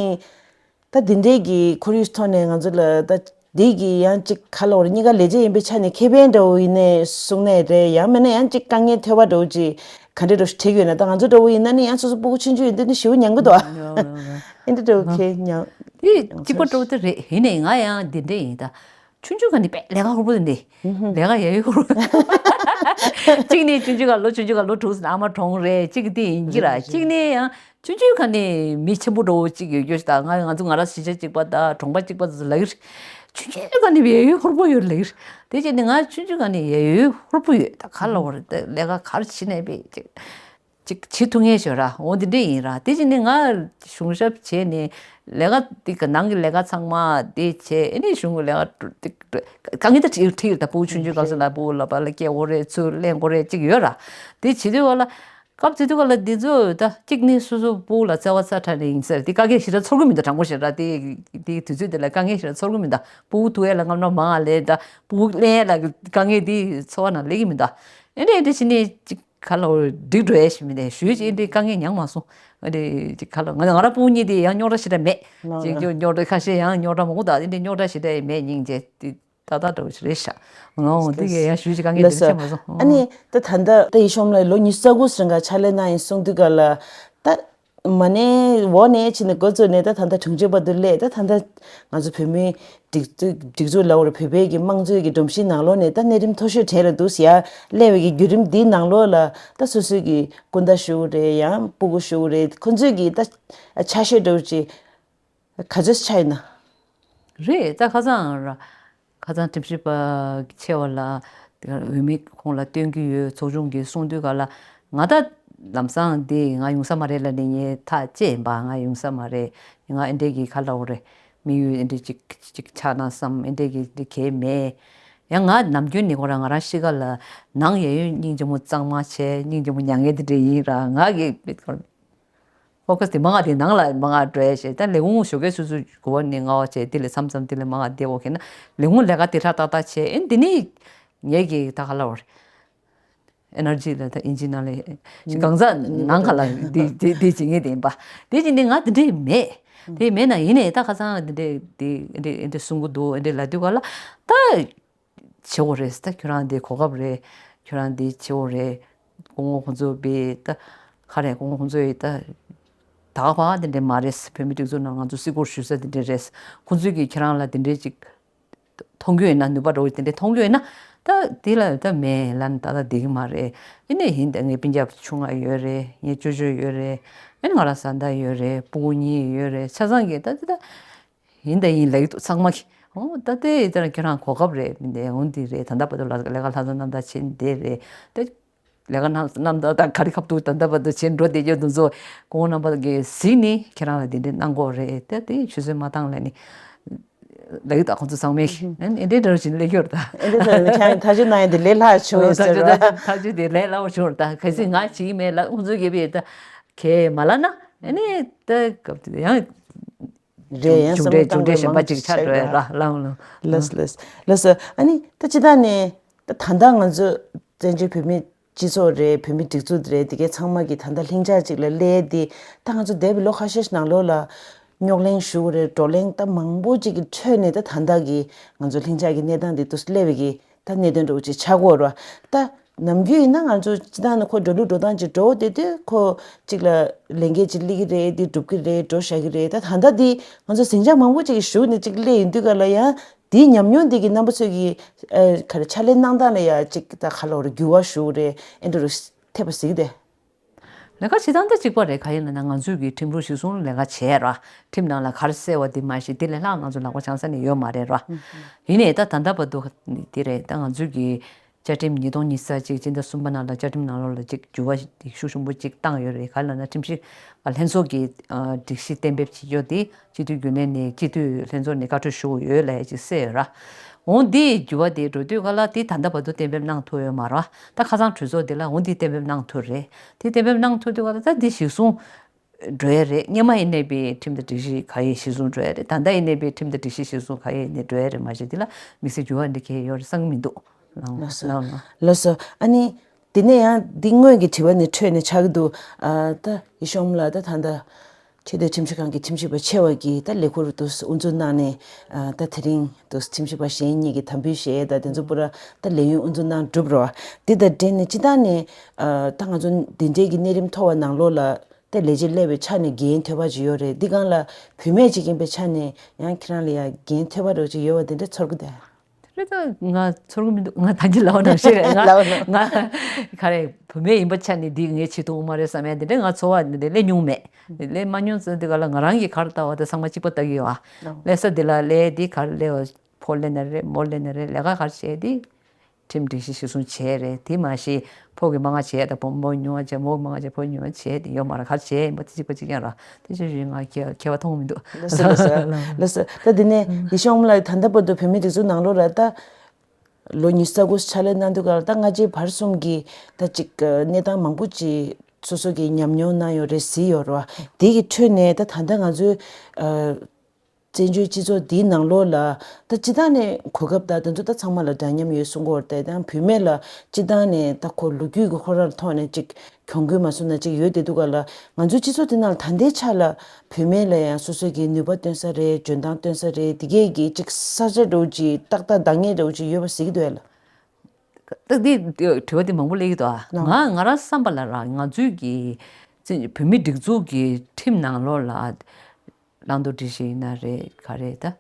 ད་འདི་འདྲའི་གི་ཁོར་ཡུག་ཐོག་ནས་ང་ཚོ་ལ་ད་འདི་གི་ཡང་ཅིག་ག་ལ་བར་གཉིས་ཀ་ལས་བྱེད་ཡིན་པའི་ཆ་ནས་ཁེ་ཕན་འདྲ་བོ་ཡིན་ནའི་གསུང་ནའི་རེད། ཡང་མིན་ན་ཡང་ཅིག་དཀའ་ངལ་འཐོལ་བ་འདྲ་བོ་ཅིག་ག་འདྲ་འདྲ་བོ་ཞིག་འཕྲད་ཀྱི་ཡོད་ན་ད་ང་ཚོ་འདྲ་བོ་ཡིན་ན་ནི་ཡང་སོ་སོ་སྤུ་གུ་ཆུང་ཆུང་ཡིན་དུས་ནི་ཞེ་པོ་ཉམས་ཀྱི་འདུག་ཨ། ཨེ་འདྲ་འདྲ་བོ་ཁེ་ཉམས། དེ་གཅིག་པ་འདྲ་བོ་དེ་རེད། ཡིན་ནའི་ང་ཡང་འདི་འདྲ་ཡིན་ད། ཆུང་ཆུང་ག་ནི་པས་ལས་ཀ་ཧུར་པོ་འདི། ལས་ཀ་ཡ་ཡོད་ཧུར་པོ། གཅིག་ནི་ཆུང་ཆུང་ག་ལོ་ཆུང་ཆུང་ག་ལོ་དྲུག་ཙམ་ཨ་མ་གྲོངས་རེད། གཅིག་དེ་ཡིན་གྱི་ར། གཅིག་ནི་ཡང་ཆུང་ཆུང་ག་ནི་མི་ཆེན་པོ་འདྲ་བོ་གཅིག་ཡོད་རྒྱུ་ཞིག་དང་ང་ང་ཚོ་ང་རང་གཞིས་ཆགས་གཅིག་པ་དང་གྲོང་པ་གཅིག་པ་ཚོ་ལབ་ཀྱི་རེད། ཆུང་ཆུང་ག་ནི་ཡ་ཡོད་ཧུར་པོ་ཡོད་ལབ་ཀྱི་རེད། དེ་བྱས་ནི་ང་ཆུང་ཆུང་ག་ནི་ཡ་ཡོད་ཧུར་པོ་ཡོད། ད་ག་ལ་བར་ལས་ཀ་ག་རེ་བྱེད་ནས་པས་གཅིག་ཅིག་བྱེད་ཐུབ་ངེས་ཤོད་ར། འོ་འདི་འདྲས་ཡིན་ར། དེ་བཞིན་ནི་ང་གཞུང་ཞབས་བྱས་ནས་ལས་ཀ་འདི་ག་ནང་གི་ལས་ཀ་ཚང་མ་དེ་བྱས་ཨེ་ནི་གཞུང་གི་ལས་ཀ་དཀའ་ངལ་ད་ཁྲིད་ཁྲིད་ད་ཕྲུ་གུ་ཆུང་ཆུང་སྐབས་སུ་ལ་ཕྲུ་གུ་ལ་པ་ལ་སྐྱེལ་དགོས་རེད། ཚུར་ལེན་དགོས་རེད་ཅིག་ཡོད་ར། དེ་བྱེད་དུས་ག་ལ་སྐབས་དེ་དུས་ག་ལ་འདི་ཚོ་ད་གཅིག་ནི་སོ་སོ་ཕྲུ་གུ་ལ་བརྩེ་བ་ཚ་དྲག་ནས་ཡིན་ཟེར་དེ་དཀའ་ངལ་ཞེ་དྲག་ཚོར་གི་མི་འདུག་དྲང་པོ་བཤད་ར། དེ་དེ་དུས་ཚོད་དེ་ལ་དཀའ་ངལ་ཞེ་དྲག་ཚོར་གི་མི་འདུག་ཕྲུ་གུ་ཐུག་ཡས་ལ་རྔམ་རྔམ་མང་ལས་ད་ཕྲུ་གུ་ལེན་ཡས་ལ་དཀའ་ངལ་དེ་ཚོར་བ་ནང་སླེབས་ཀྱི་མི་འདུག་ཨེ་འདྲས་ཨེ་འདྲས་བྱས་ནས་ཅིག་ག་ལ་འོ་འགྲིག་འགྲོ་ཡས་ཞིག་མི་འདུག་ཞུས་ཅིག་ཨེ་འདྲས་དཀའ་ངལ་མྱངས་མ་སོང་། ཨེ་འདྲས་ཅིག་ག་ལ་ང་ང་རང་ཕྲུ་གུ་གཉིས་དེ་ཡང་རྙོག་དྲ་ཞེ་དྲག་མེད། ཅིག་ཅིག་རྙོག་དྲ་ཁ་ཤས་ཡང་རྙོག་དྲ་མང་པོ་དང་ཨེ་འདྲས་རྙོག་དྲ་ཞེ་དྲག་མེད་སྙིང་རྗེ་དེ་ཏག་ཏག་འདྲ་བོ་ཞིག་རེད་ཤག་ང་འོ་འདི་གས་ཡང་ཞུས་ཅིག་དཀའ་ངལ་ལགས་འདི་སོ། ཆེ་མ་སོང་། ཨ་ནི་ད་ད་ལྟ་ད་ཡེ་ཤེས་ལགས་ལོ་ཉི་ཤུ་རྩ་དགུ་རིང་ག་ཕྱག་ལས་གནང་ཡིན་གསུང་དུས་ག་ལ་ད། མ་ནས་འོ་ནས་ཕྱིན་ནས་འགོ་བཙུགས་ནས་ད་ད་ལྟ་དྲུང་ཆེ་བར་དུ་སླེབས། ད་ད་ལྟ་ང་ཚོ་བོད་མིའི་སྒྲིག་འཛུགས་སྒྲིག་འཛུགས་ལ་འོར་བོད་པའི་གི་དམངས་གཙོའི་གི་སྒྲོམ་གཞིའི་ནང་ལོགས་ནས་ད་གནས་རིམ་མཐོ་ཤོས་གྲས་ལ་འདུག་ཟེར་ཡ་སླེབས་པའི་གི་བརྒྱུད་རིམ་འདིའི་ནང་ལོགས་ལ་ད་སོ་སོའི་གི་སྐུ་ཟླ་ཞུ་རེད། ཡང་སྤུ་གུ་ཞུ་རེད། ཁོ་ཚོའི་གི་ད་ཆ་ཤས་འདྲ་བོ་ཅིག་ག་ཚོད་ཆགས་ཡོད་ན། རེད་ད་ཁ་སང་ར། ཁ་སང་ཁྲིམས་ཞིབ་པ་ཆེ་བ་ལ་འོས་མི་ཁོང་ལ་སྟོན་གྱི་ཡོད། ཚོགས་ཆུང་གིས་གསུང་དུས་ག་ལ་ང་ད་ལམ་སང་འདི་ང་ཡོང་ས་མ་རེད་ལབ་ནས་ངས་ཐག་བཅད་ཡིན་པ། ང་ཡོང་ས་མ་རེད། ང་ཨེ་འདྲས་ཀྱི་ག་ལབ་དགོས་རེད། དམིགས་ཡུལ་ཨེ་འདྲས་ཅིག་ཅིག་ཆགས་ན་བསམ་ཨེ་འདྲས་ཀྱི་འདི་གས་མེད། ཡང་ང་ནམ་རྒྱུན་ནས་ཁོ་རང་ང་རང་གཤིས་ཀ་ལ་ནང་ཡ་ཡོད་སྙིང་རྗེ་མོ་གཙང་མ་བྱས་སྙིང་རྗེ་མོ་མྱ་ངན་འདི་འདྲས་ཡིན་ར། ང་གི་ཕོ་ཁ་སི་དེ་མང་ང་དེ་ནང་ལ་མང་ང་འགྲོ་ཡ་བྱས། ད་ལས་ཁུངས་ཞོགས་ཀས་སོ་སོ་དགུ་པ་ནས་ལྔ་པ་བྱས། དེ་ལས་མཚམས་མཚམས་དེ་ལས་མང་ང་བསྡད་འོ་ཁེ་ན་ལས་ཁུངས་ལས་ཀ་དེ་ཧྲག་ཏག་ཏག་བྱས། ཨེ་འདི་ནི་ངེད་ཀྱི་ད་ག་ལ་བར་ཨེ་ནར་ཇི་ལ་ད་ཨིན་ཇི་ནང་ལས་ཅིག་གང་ཟག་ནང་ག་ལ་དེ་དེ་དེ་བྱེད་ངེས་དེ་ཡིན་པ། དེ་བྱས་ནས་ང་དེ་འདྲས་མེད། དེ་མེད་ན་ཡིན་ནའི་ད་ཁ་སང་དེ་འདྲས་དེ་འདྲས་འདྲས་གསུང་གི་འདུག་ཨེ་འདྲས་ལབ་དུས་ག་ལ་ད། བྱེད་དགོས་རེད། ད་ཁྱོད་རང་འདི་གོ་སྐབས་རེད། ཁྱོད་རང་འདི་བྱེད་དགོས་རེད། སྐུ་ངོ་ཁོང་ཚོ་བས་ད་ག་རེ་སྐུ་ངོ་ཁོང་ཚོ་ཡིས་ད་ད་ག་པ་དེ་འདྲས་མ་རེད། བོད་མི་སྒྲིག་འཛུགས་ནང་ང་ཚོ་བརྩི་བཀུར་ཞུ་ས་དེ་འདྲས་རེད། ཁོང་ཚོས་ཀྱིས་ཁྱེད་རང་ལ་དེ་འདྲས་ཅིག་མཐོང་རྒྱུ་ཡོད་ན་ནུས་པ་འདྲ་བོ་དེ་འདྲས་མཐོང་རྒྱུ་ཡོད་ན་ད་དེ་ལ་ད་མེད་ལབ་ན་ད་ད་བསྡད་ཀྱི་མ་རེད། ཡིན་ནའི་ཡིན་ད་ངའི་སྤུན་ཀྱག་ཆུང་ང་ཡོད་རེད། ངའི་ཅོ་ཅོ་ཡོད་རེད། ཡིན་ང་རང་བཟའ་ཟླ་ཡོད་རེད། སྤུ་གུ་གཉིས་ཡོད་རེད། ཆ་ཚང་གིས་ད་དེ་ད། ཡིན་ད་ཡིན་ལབ་ཀྱི་འདུག་ཚང་མ་གིས། འོ་ད་ལྟའི་ད་ཁྱོད་རང་གོ་སྐབས་རེད་མི་འདུག་འོ་འདི་རེད། ད་ལྟ་བར་དུ་ལ་ལས་ཀ་ལྷ་ས་རྣམ་དག་བྱེད་བསྡད་རེད་དེ། ལས་ཀ་རྣམ་རྣམ་དག་དང་ག་རེ་ཁབ་ཏུ་ད་ལྟ་བར་དུ་བྱེད་འགྲོ་བསྡད་རྒྱུ་འདུག་ཚོ་ཁོང་རྣམ་པ་གིས་གཟིགས་ནས་ཁྱེད་རང་ལ་འདི་འདྲའི་གནང་དགོས་རེད་དེ། དེ་ཆུད་ཟོས་མ་བཏང་ལབ་ནས་ ལབ་ཀྱི་འདུག་ཁོང་ཚོ་ཚང་མས་ཨ་ནི་འདི་འདྲ་བྱས་ནས་སླེབས་ཀྱི་ཡོད་རེད་ད། ཨེ་འདྲ་ཟེར་ནས་ཁྱེད་ཐག་གཅོད་གནང་ཡ་དེ་ལས་སླ་བྱུང་ཡོད་ཟེར་བ། ཐག་གཅོད་དེ་ལས་སླ་བོ་བྱུང་རེད་ད། གལ་སྲིད་ང་བྱེད་ཀྱི་མེད་ལབ་ཁོང་ཚོས་གས་པས་ད་གས་མ་ལབ་ན་ཨ་ནི་ད་སྐབས་དེ་ཡང་རེད། ཡང་མཇུག་འབྲས་མཇུག་འབྲས་གཞན་པ་ཅིག་ཆགས་འགྲོ་ཡ་ར་ལབ་ལབ། ལགས་སོ་ལགས་སོ་ལགས་སོ། ཨ་ནི་ད་ཅི་ད་ནས་ད་ད་ལྟ་ང་ཚོ་བཙན་བྱོལ་བོད་མི་སྤྱི་ཚོགས་རེད། བོད་མི་སྒྲིག་འཛུགས་རེད། དེ་གའི་ཚང་མ་གི་ད་ལྟ་ལྷིང་འཇགས་ཅིག་ལ་སླེབས་ཏེ་ད་ང་ཚོ་འདས་པའི་ལོ་ཁ་ཤས་ཤིག་ནང་ལོགས་ལ་རྙོག་གླེང་ཞུ་དགོས་རེད། བགྲོ་གླེང་ད་མང་པོ་ཅིག་གི་ཁྲོད་ནས་ད་ད་ལྟ་གི་ང་ཚོ་ལྷིང་འཇགས་ཀྱི་གནས་སྟངས་འདི་འདུག་སླེབས་པའི་གི་ད་གནད་དོན་འདྲ་བོ་ཅིག་ཆགས་ཀྱི་ཡོད་རེད་བ། ད་ནམ་རྒྱུན་ཡིན་ན་ང་ཚོ་སྤྱི་བཏང་ནས་ཁོ་འགྲོ་ལུགས་འགྲོ་སྟངས་ཅིག་འགྲོ་བསྡད་དུས་ཁོ་ཅིག་ལ་ལས་འགན་ཅིག་སླེབས་ཀྱི་རེད། འདི་སྒྲུབ་ཀྱི་རེད། འགྲོ་བཞག་གི་རེད། ད་ད་ལྟ་འདི་ང་ཚོ་ཟིང་ཆ་མང་པོ་ཅིག་གི་གཞུག་ནས་ཅིག་སླེབས་ཡོང་དུས་ག་ལ་ཡང་དེའི་ཉམས་མྱོང་འདི་གི་རྣམ་པ་ཚོས་ཀྱི་ཨ་ག་རེ་ཕྱག་ལས་གནང་སྟངས་ལ་ཡ་ཅིག་ད་ག་ལ་བར་འགྱུར་བ་ཞུགས་རེད། ཨེ་འདྲ་རུ་ཐེབས་པ་གཟིགས་ཏེ། ལས་ཀ་བྱེད་སྟངས་ད་གཅིག་པ་རེད། ག་ཡིན་ལབ་ན་ང་ཚོས་ཀྱི་ཁྲིམས་ལུགས་གཞིར་བཟུང་ལས་ཀ་བྱས་ར། ཁྲིམས་ནང་ལ་ག་རེ་གསལ་བ་འདི་མ་གཞི་འདི་ལས་ལྷག་ང་ཚོ་ལག་པ་འཆང་ས་ནི་ཡོད་མ་རེད་ར། ཡིན་ནའི་ད་ད་ལྟ་བར་དུ་འདི་རེད། ད་ང་ཚོས་ཀྱི་བཅའ་ཁྲིམས་ཉིས་སྟོང་ཉི་ཤུ་རྩ་གཅིག་སྤྱི་ཟླ་གསུམ་པ་ནང་ལ་བཅའ་ཁྲིམས་ནང་ལོགས་ལ་ཅིག་འགྱུར་བ་ཤུགས་ཆེན་པོ་ཅིག་བཏང་ཡོད་རེད། ག་རེ་ལབ་ན་ཁྲིམས་ཞིབ་ལྷན་ཚོགས་ཀྱི་སྒྲིག་གཞི་གཏན་འབེབས་བྱེད་རྒྱུ་དེ་སྤྱི་འཐུས་རྒྱུན་ལས་ནས་སྤྱི་འཐུས་ལྷན་ཚོགས་ནས་བཀའ་འཁྲོལ་ཞུ་དགོས་ཡོད་ལབ་ཅིག་གསལ་ཡོད་ར། འོང་འདི་འགྱུར་བ་དེ་འགྲོ་དུས་ག་ལ་དེ་ད་ལྟ་བར་དུ་གཏན་འབེབས་གནང་ཐུབ་ཡོད་མ་རེད། ད་ཁ་སང་གྲོས་ཚོགས་འདི་ལ་འོང་འདི་གཏན་འབེབས་གནང་ཐུབ་རེད། དེ་གཏན་འབེབས་གནང་ཐུབ་དུས་ག་ལ་ད་འདི་གཞིར་བཟུང་འགྲོ་ཡ་རེད། སྔོན་མ་ཡིན་ནའི་པའི་ཁྲིམས་དང་སྒྲིག་གཞི་ག་ཡེ་གཞིར་བཟུང་འགྲོ་ཡ་རེད། ད་ལྟ་ཡིན་ནའི་པའི་ཁྲིམས་དང་སྒྲིག་གཞི་གཞིར་བཟུང་ག་ཡེ་ནས་འགྲོ་ཡ་རེད། མ་གཞི་འདི་ལ་དམིགས་བསལ་འགྱུར་བ་འདི་ག་ཡེ་ཡོད་རེད་བསམ་གྱི་མི་འདུག་ལགས་སོ། ལགས་སོ། ཨ་ནི་དེ་ནས་ཡང་འདི་སྔོན་གྱི་དྲི་བ་ནས་འཕྲོས་ནས་ཆགས་ཀྱི་འདུག་ཨ་ད་ཡེ་ཤེས་ལགས་ད་ད་ལྟ་ཆེས་མཐོའི་ཁྲིམས་ཞིབ་ཁང་གི་ཁྲིམས་ཞིབ་པ་ཆེ་བ་གིས་ད་ལས་ཁུར་དུ་དབུ་འཛུགས་གནང་ནས་ཨ་ད་དེ་རིང་དུ་ཁྲིམས་ཞིབ་པ་གཞན་གཉིས་ཀྱིས་དམ་འབུལ་བཞེས་ད་དེ་ཚོ་པུ་ར་ད་ལས་ཡུན་དབུ་འཛུགས་གནང་གྲུབ་རོགས། འདི་དང་འབྲེལ་ནས་སྤྱི་བཏང་ནས་ཨ་ད་ང་ཚོ་འདི་འདྲའི་གི་གནས་རིམ་མཐོ་བ་ནང་ལོགས་ལ་ད་ལས་བྱེད་སླེབས་པའི་ཆ་ནས་འགན་ཐོལ་པ་ཅིག་ཡོད་རེད། འདི་སྒང་ལ་བུད་མེད་ཅིག་ཡིན་པའི་ཆ་ནས་ཡང་ཁྱེད་རང་ལ་ཡང་འགན་ཐོལ་པ་འདྲ་བོ་ཅིག་ཡོད་པ་འདི་འདྲ་ཚོར་གི་འདུག་དེ་རེད། ད་ང་ཚོར་གི་མི་འདུག་ང་ད་གིན་ལབ་པ་ནང་བཞིན་རེད། ང་ལབ་པ་ནང་ང་ག་རེ་བུད་མེད་ཡིན་པ་ཆ་ནས་འདི་ངས་བྱེད་ཐུབ་མ་རེད་བསམ་ཡ་དེ་འདྲ་ང་ཚོར་བ་འདི་འདྲ་སླེབས་མྱོང་མེད། སླེབས་མ་མྱོང་ཙང་དེ་ག་ལ་ང་རང་གིས་ག་རེ་ལྟ་བ་དང་ཚང་མ་གཅིག་པ་ལྟ་གི་ཡོད་ཨ། སླེབས་ས་དེ་ལ་སླེབས་དེ་ག་རེ་སླེབས་བ་ཕོ་སླེབས་ན་རེད་མོ་སླེབས་ན་རེད་ལས་ཀ་ག་རེ་བྱས་དེ་ཁྲིམས་སྒྲིག་གཞི་གཞིར་བཟུང་བྱས་རེད། དེ་མ་གཞི་ཕོ་གི་མང་ང་བྱས་དང་ཕོ་མོ་ཉུང་ང་བྱས་མོ་གི་མང་ང་བྱས་ཕོ་ཉུང་ང་བྱས་དེ་ཡོད་མ་རེད། ག་རེ་བྱས་ཡིན་པ་དེ་གཅིག་པ་གཅིག་རྐྱང་ར། དེ་ཆོས་ཞུ་ང་ཁྱད་ཁྱད་པར་མཐོང་མི་འདུག་ལགས་སོ་ལགས་སོ་ལགས་སོ། ད་དེ་ནས་ཡེ་ཤེས་ལགས་ད་ལྟ་བར་དུ་བོད་མིའི་སྒྲིག་འཛུགས་ནང་ལོགས་ལ་ད་ལོ་ཉི་ཤུ་རྩ་དགུ་ཕྱག་ལས་གནང་དུས་ག་ལ་ད་སྔ་རྗེས་བར་གསུམ་གྱི་ད་ཅིག་གནས་སྟངས་མང་པོ་ཅིག་སོ་སོ་གི་ཉམས་མྱོང་གནང་ཡོད་རེད་གཟིགས་ཡོད་རེད་བ། དེ་གི་ཁྲོད་ནས་ད་ད་ལྟ་ང་ཚོའི་བཙན་བྱོལ་སྤྱི་ཚོགས་འདིའི་ནང་ལོགས་ལ་ད་སྤྱི་བཏང་ནས་གོ་སྐབས་ད་དེ་ཚོ་ད་ཚང་མ་ལ་འདྲ་མཉམ་ཡོད་གསུང་གི་ཡོད་རེད། ད་བུད་མེད་ལ་སྤྱི་བཏང་ནས་ད་ཁོ་ལོ་རྒྱུས་ཀྱི་ཁོ་རང་ཐོག་ནས་ཅིག་གྱོང་གུན་མ་སོང་ན་ཅིག་ཡོད་དེ་འདུག་ག་ལ། ང་ཚོའི་སྤྱི་ཚོགས་དེ་ནང་ལ་ད་ལྟའི་ཆ་ལ་བུད་མེད་ལ་ཡང་སོ་སོ་གི་ནུས་པ་སྟོན་ས་རེད། འཇོན་ཐང་སྟོན་ས་རེད། དེ་གས་ཀྱི་ཅིག་ས་ཆ་འདྲ་བོ་ཅིག་ཏག་ཏག་འདང་ངེས་འདྲ་བོ་ཅིག་ཡོད་པ་གཟིགས་ཀྱི་འདུག་ཨ་ལ། ད་འདི་དྲི་བ་འདི་མང་པོ་སླེབས་ཀྱི་འདུག་ཨ། ལགས། ང་ང་རང་བསམ་པ་ལ་ར་ང་ཚོའི་གི་བོད་མི་སྒྲིག་འཛུགས་ཀྱི་ཁྲིམས་ནང་ལོགས་ལ་བླང་དོར་སྒྲིག་གཞི་ཡིན་ན་རེད་ག་རེད་ད།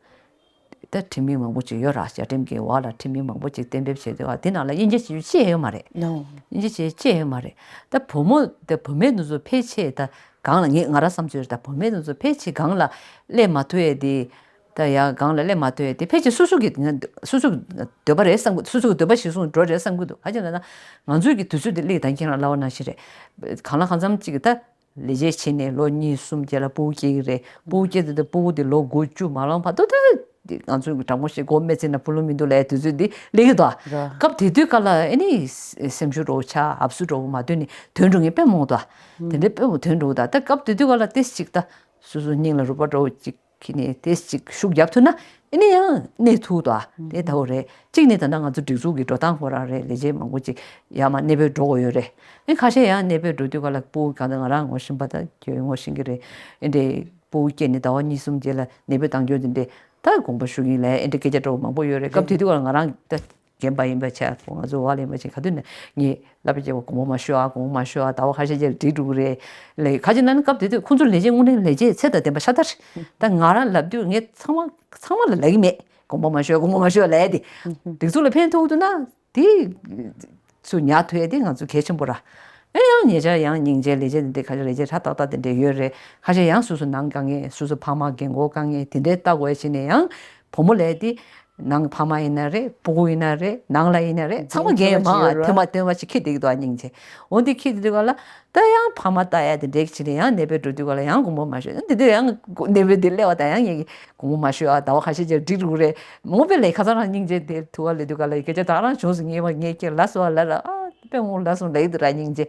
ད་ཁྲིམས་ཡིག་མང་པོ་ཅིག་ཡོད་ར། བཅའ་ཁྲིམས་ཀྱི་འོག་ལ་ཁྲིམས་ཡིག་མང་པོ་ཅིག་གཏན་འབེབས་བྱས་འདུག་ཨ། དེ་ནང་ལ་དབྱེ་འབྱེད་བྱེད་རྒྱུ་ཅི་ཡང་ཡོད་མ་རེད། ལགས། དབྱེ་འབྱེད་བྱེད་ཅི་ཡང་ཡོད་མ་རེད། ད་བུ་མོ་ད་བུད་མེད་དེ་ཚོ་ཕལ་ཆེར་ད་སྒང་ལ་ངས་ང་རང་བསམ་ཚུལ་རེད། ད་བུད་མེད་དེ་ཚོ་ཕལ་ཆེར་སྒང་ལ་སླེབས་མ་ཐུབ་ཡས་དེ། ད་ཡ་སྒང་ལ་སླེབས་མ་ཐུབ་ཡས་དེ་ཕལ་ཆེར་སོ་སོ་གི་སོ་སོ་གི་འདོད་པ་རེད་བསམ་གི་འདུག་སོ་སོ་གི་འདོད་པ་གཞིར་བཟུང་འགྲོ་རེད་བསམ་གི་འདུག་ག་ཅི་ལབ་ན་ང་ཚོའི་གི་དུས་ཚོད་དེ་སླེབས་ད་ཁྱེད་རང་ལབ་པ་ནང་བཞིན་རེད། གང་ལ་གང་འཚམ་ཅིག་གི་ད་ལས་བྱེད་བྱས་ནས་ལོ་གཉིས་གསུམ་རྗེས་ལ་སྤུ་གུ་སྐྱེ་གི་རེད། སྤུ་གུ་སྐྱེ་དུས་ད་སྤུ་གུ་དེ་ལོ་དགུ་བཅུ་མ་ལོན་བར་དུ་ད་ང་ཚོའི་གི་དྲང་པོ་བཤད་སྒོ་མེ་ཚིག་ན་ཕུ་ལུ་མི་འདུག་ལབ་ཡས་དུས་ཚོད་འདི་སླེབས་གི་འདུག་ཨ། ར། སྐབས་དེ་དུས་ག་ལ་ཨ་ནི་སེམས་ཤུགས་འདྲ་བོ་ཆག་ཨབ་སུ་འདྲ་བོ་མ་ཐོན་ནས་ཐོན་འགྲོ་མཁན་དཔེ་མང་འདུག་ཨ། དེ་འདྲའི་དཔེ་མང་ཐོན་འགྲོ་འདུག་ད་སྐབས་དེ་དུས་ག་ལ་ཏོག་ཙམ་ཅིག་ད་སོ་སོ་སྙིང་ལ་རུས་པ་འདྲ་བོ་ཅིག་ཁྱེར་ནས་ཏོག་ཙམ་ཅིག་ཤུགས་རྒྱབ་ཐུབ་ན་ཨ་ནི་ཡང་གནས་ཐུབ་འདུག་ཨ། དེ་ལྟ་བུ་རེད། གཅིག་ནས་ད་ལྟ་ང་ཚོ་སྒྲིག་འཛུགས་ཀྱི་འགྲོ་སྟངས་ཁོ་རང་རེད། ལས་བྱེད་མང་པོ་ཅིག་ཡར་མར་གནས་སྤོས་འགྲོ་དགོས་ཡོད་རེད། ཨ་ཁ་ཤས་ཡང་གནས་སྤོས་འགྲོ་དུས་ག་ལ་སྤུ་གུ་གང་ལྟར་ང་རང་ངོ་ཤེས་པ་དང་ཁྱོད་ངོ་ཤེས་ཀྱི་རེད། ཨེ་འདྲའི་སྤུ་གུ་སྐྱེས་ནས་ཟླ་བ་གཉིས་གསུམ་རྗེས་ལ་གནས་སྤོས་བཏང་རྒྱུ་དེ་འདྲའི་ད་དགོངས་པ་ཞུ་གི་ཡིན་ལབ་ཨེ་འདྲའི་སྐད་ཆ་འདྲ་བོ་མང་པོ་ཡོད་རེད། སྐབས་དེ་དུས་ག་ལ་ང་རང་ད་རྒན་པ་ཡིན་པ་བྱས་ང་ཚོ་བ་ལེན་པ་བྱས་ག་དུས་ནས་ངས་ལབ་པ་བྱས་པ་དགོངས་པ་མ་ཞུ་ཨ། དགོངས་པ་མ་ཞུ་ཨ། ཟླ་བ་ཁ་ཤས་རྗེས་ལ་འགྲིག་འགྲོ་གི་རེད་ལབ། ག་ཅི་ན་ནི་སྐབས་དེ་དུས་ཁོང་ཚོ་ལས་བྱེད་དངོས་གནས་ལས་བྱེད་ཚད་དང་ལྡན་པ་ཤ་སྟག་རེད། ད་ང་རང་ལབ་དུས་ངས་ཚང་མ་ཚང་མ་ལ་ལབ་ཀྱི་མེད། དགོངས་པ་མ་ཞུ་ཨ། དགོངས་པ་མ་ཞུ་ཨ་ལབ་ཡ་དེ། སྒྲིག་འཛུགས་ལ་ཕན་ཐོགས་འདུག་ན་དེ་ཚུར་ཉར་ཐུབ་ཡ་དེ་ང་ཚོ་གལ་ཆེན་པོ་ར། ཨེ་ཡང་ཉེ་ཆར་ཡང་སྙིང་རྗེ་ལས་བྱེད་དེ་འདྲ་ཁ་ཤས་ལས་བྱེད་ཧྲ་ཏག་ཏག་དེ་འདྲ་ཡོད་རེད། ཁ་ཤས་ཡང་སོ་སོ་ནང་དཀའ་ངལ་སོ་སོ་ཕ་མ་རྒན་གོག་དཀའ་ངལ་དེ་འདྲའི་ལྟ་དགོས་ཡ་བྱས་ནས་ཡང་བུ་མོ་ལས་དེ་ ནང་ཕ་མ་ཡིན་ན་རེད། སྤུ་གུ་ཡིན་ན་རེད། ནང་ལ་ཡིན་ན་རེད། ཚང་མ་རྒན་ཡོད་མ། ཐེངས་མ་ཐེངས་མ་ཅིག་ཁྱེར་བསྡད་ཀྱི་འདུག་ཨ། སྙིང་རྗེ། འོ་འདི་ཁྱེར་བསྡད་དུས་ག་ལ་ད་ཡང་ཕ་མ་ལྟ་ཡ་དེ་འདྲས་ཀྱི་བྱས་ནས་ཡང་ནད་པའི་འགྲོ་དུས་ག་ལ་ཡང་དགོངས་པ་མ་ཞུ། འདི་དུས་ཡང་ནད་པའི་དེ་སླེབས་པ་དང་ཡང་ངས་དགོངས་པ་མ་ཞུ་ཨ། ཟླ་བ་ཁ་ཤས་ཅིག་འགྲིག་འགྲོ་གི་རེད། མོ་པས་ལས་ཁ་སང་རང་སྙིང་རྗེ་དེ་ཐུག་ག་སླེབས་དུས་ག་ལ་སྐད་ཆ་ད་རང་བྱུང་སོང་། ངས་ངས་ཁྱེད་ལ་སོ་ལ་ར་ཨ་དཔེ་ངོ་ལ་སོང་ལ་ཡི་དུ་ར་སྙིང་རྗེ།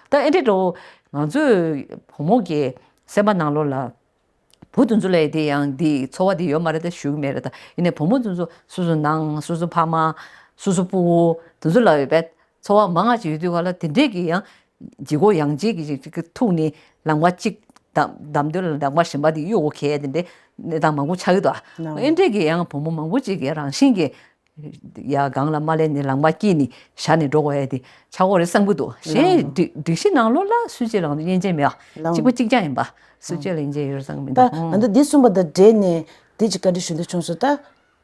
ད་ཨེ་འདྲས་འགྲོ། ང་ཚོས་བུ་མོ་གི་སེམས་པ་ནང་ལོགས་ལ། བུ་དེ་ཚོ་ལ་དེ་ཡང་དེ་ཚོར་བ་དེ་ཡོད་མ་རེད་ད། ཞུ་གི་མེད་རེད་ད། ཡིན་ནའི་བུ་མོ་དེ་ཚོ་སོ་སོ་ནང་སོ་སོ་ཕ་མ་སོ་སོ་སྤུ་གུ་དེ་ཚོ་ལ་ཡོད་པའི་ཚོར་བ་མང་ང་ཅིག་ཡོད་དུས་ག་ལ་དེ་འདྲས་ཀྱི་ཡང་ལྗིད་ཁོག་ཡང་ལྗིད་ཀྱི་ཅིག་ཅིག་གི་ཐུག་ནས་ལམ་ཁ་གཅིག་བདམས་བདམས་དུས་ལ་ལམ་ཁ་གཞན་པ་དེ་གཡུག་གོ་ཁེལ་དེ་འདྲས་གནས་སྟངས་མང་པོ་ཆགས་ཀྱི་འདུག་ཨ། ལགས། ཨེ་འདྲས་ཀྱི་ཡང་བུ་མོ་མང་པོ་ཅིག་གི་རང་བཞིན་གྱི་ཡ་སྒང་ལ་མ་སླེབས་ནས་ལམ་ཁ་དཀྱིལ་ནས་བཞག་ནས་འགྲོ་དགོས་ཡ་དེ་ཆགས་ཀྱི་རེད་བསམ་གྱི་འདུག། གཞན་ལགས། སྒྲིག་སྒྲིག་གཞི་ནང་ལོགས་ལ་སུས་ཅི་ལངས་དུས་དབྱེ་འབྱེད་མེད་ཨ། ལགས། གཅིག་པ་གཅིག་རྐྱང་ཡིན་པ། སུས་ཅི་ལ་དབྱེ་འབྱེད་ཡོད་བསམ་གྱི་མི་འདུག། ད་ང་ཚོ་འདི་གསུངས་པ་དང་འབྲེལ་ནས་འདི་ཅིག་བཀའ་འདྲི་ཞུ་འདོད་བྱུང་སོང་ད།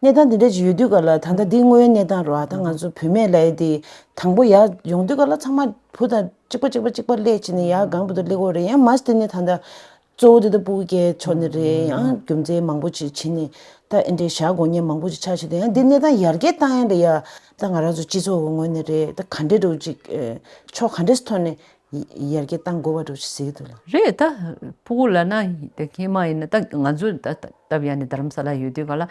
གནས་སྟངས་འདི་འདྲ་ཅིག་ཡོད་དུས་ག་ལ་ད་ལྟ་འདི་དངོས་ཡོད་གནས་སྟངས་རེད་བ། ད་ང་ཚོ་བུད་མེད་ལབ་ཡ་དེ་དང་པོ་ཡར་ཡོང་དུས་ག་ལ་ཚང་མ་བུ་དང་གཅིག་པ་གཅིག་པ་གཅིག་པ་སླེབས་བྱས་ནས་ཡར་སྒང་བུ་དང་སླེབས་ཀྱི་ཡོད་རེད། ཡང་མ་ཟད་དེ་ནས་ད་ལྟ་གཙོ་བོ་དེ་ད་སྤུ་གུ་སྐྱེ་ཕྱོགས་ནས་རེད། ཡང་རྒྱུ་མཚན་མང་པོ་ཅིག་བྱས་ནས་ད་ཨེ་འདྲའི་བཞག་དགོས་ངེས་མང་པོ་ཅིག་ཆགས་བྱས་ཏེ། ཡང་འདི་གནས་སྟངས་ཡར་རྒྱས་བཏང་ཡ་འདྲ་ཡ་ད་ང་རང་ཚོ་སྤྱི་ཚོགས་ཀྱི་ངོས་ནས་རེད། ད་ག་འདྲས་འགྲོ་ཅིག་ཕྱོགས་ག་འདྲས་ཐོག་ནས་ཡར་རྒྱས་བཏང་དགོས་པ་འགྲོ་ཅིག་ཟེར་གྱི་འདུག་ལ། རེད། ད་སྤུ་གུ་ལབ་ན་ད་ཁྱེད་མ་ཡིན་ན་ད་ང་ཚོ་ད་ད་ལྟ་ཡ་ནས་རྡ་རམ་ས་ལ་ཡོད་དུས་ག་ལ།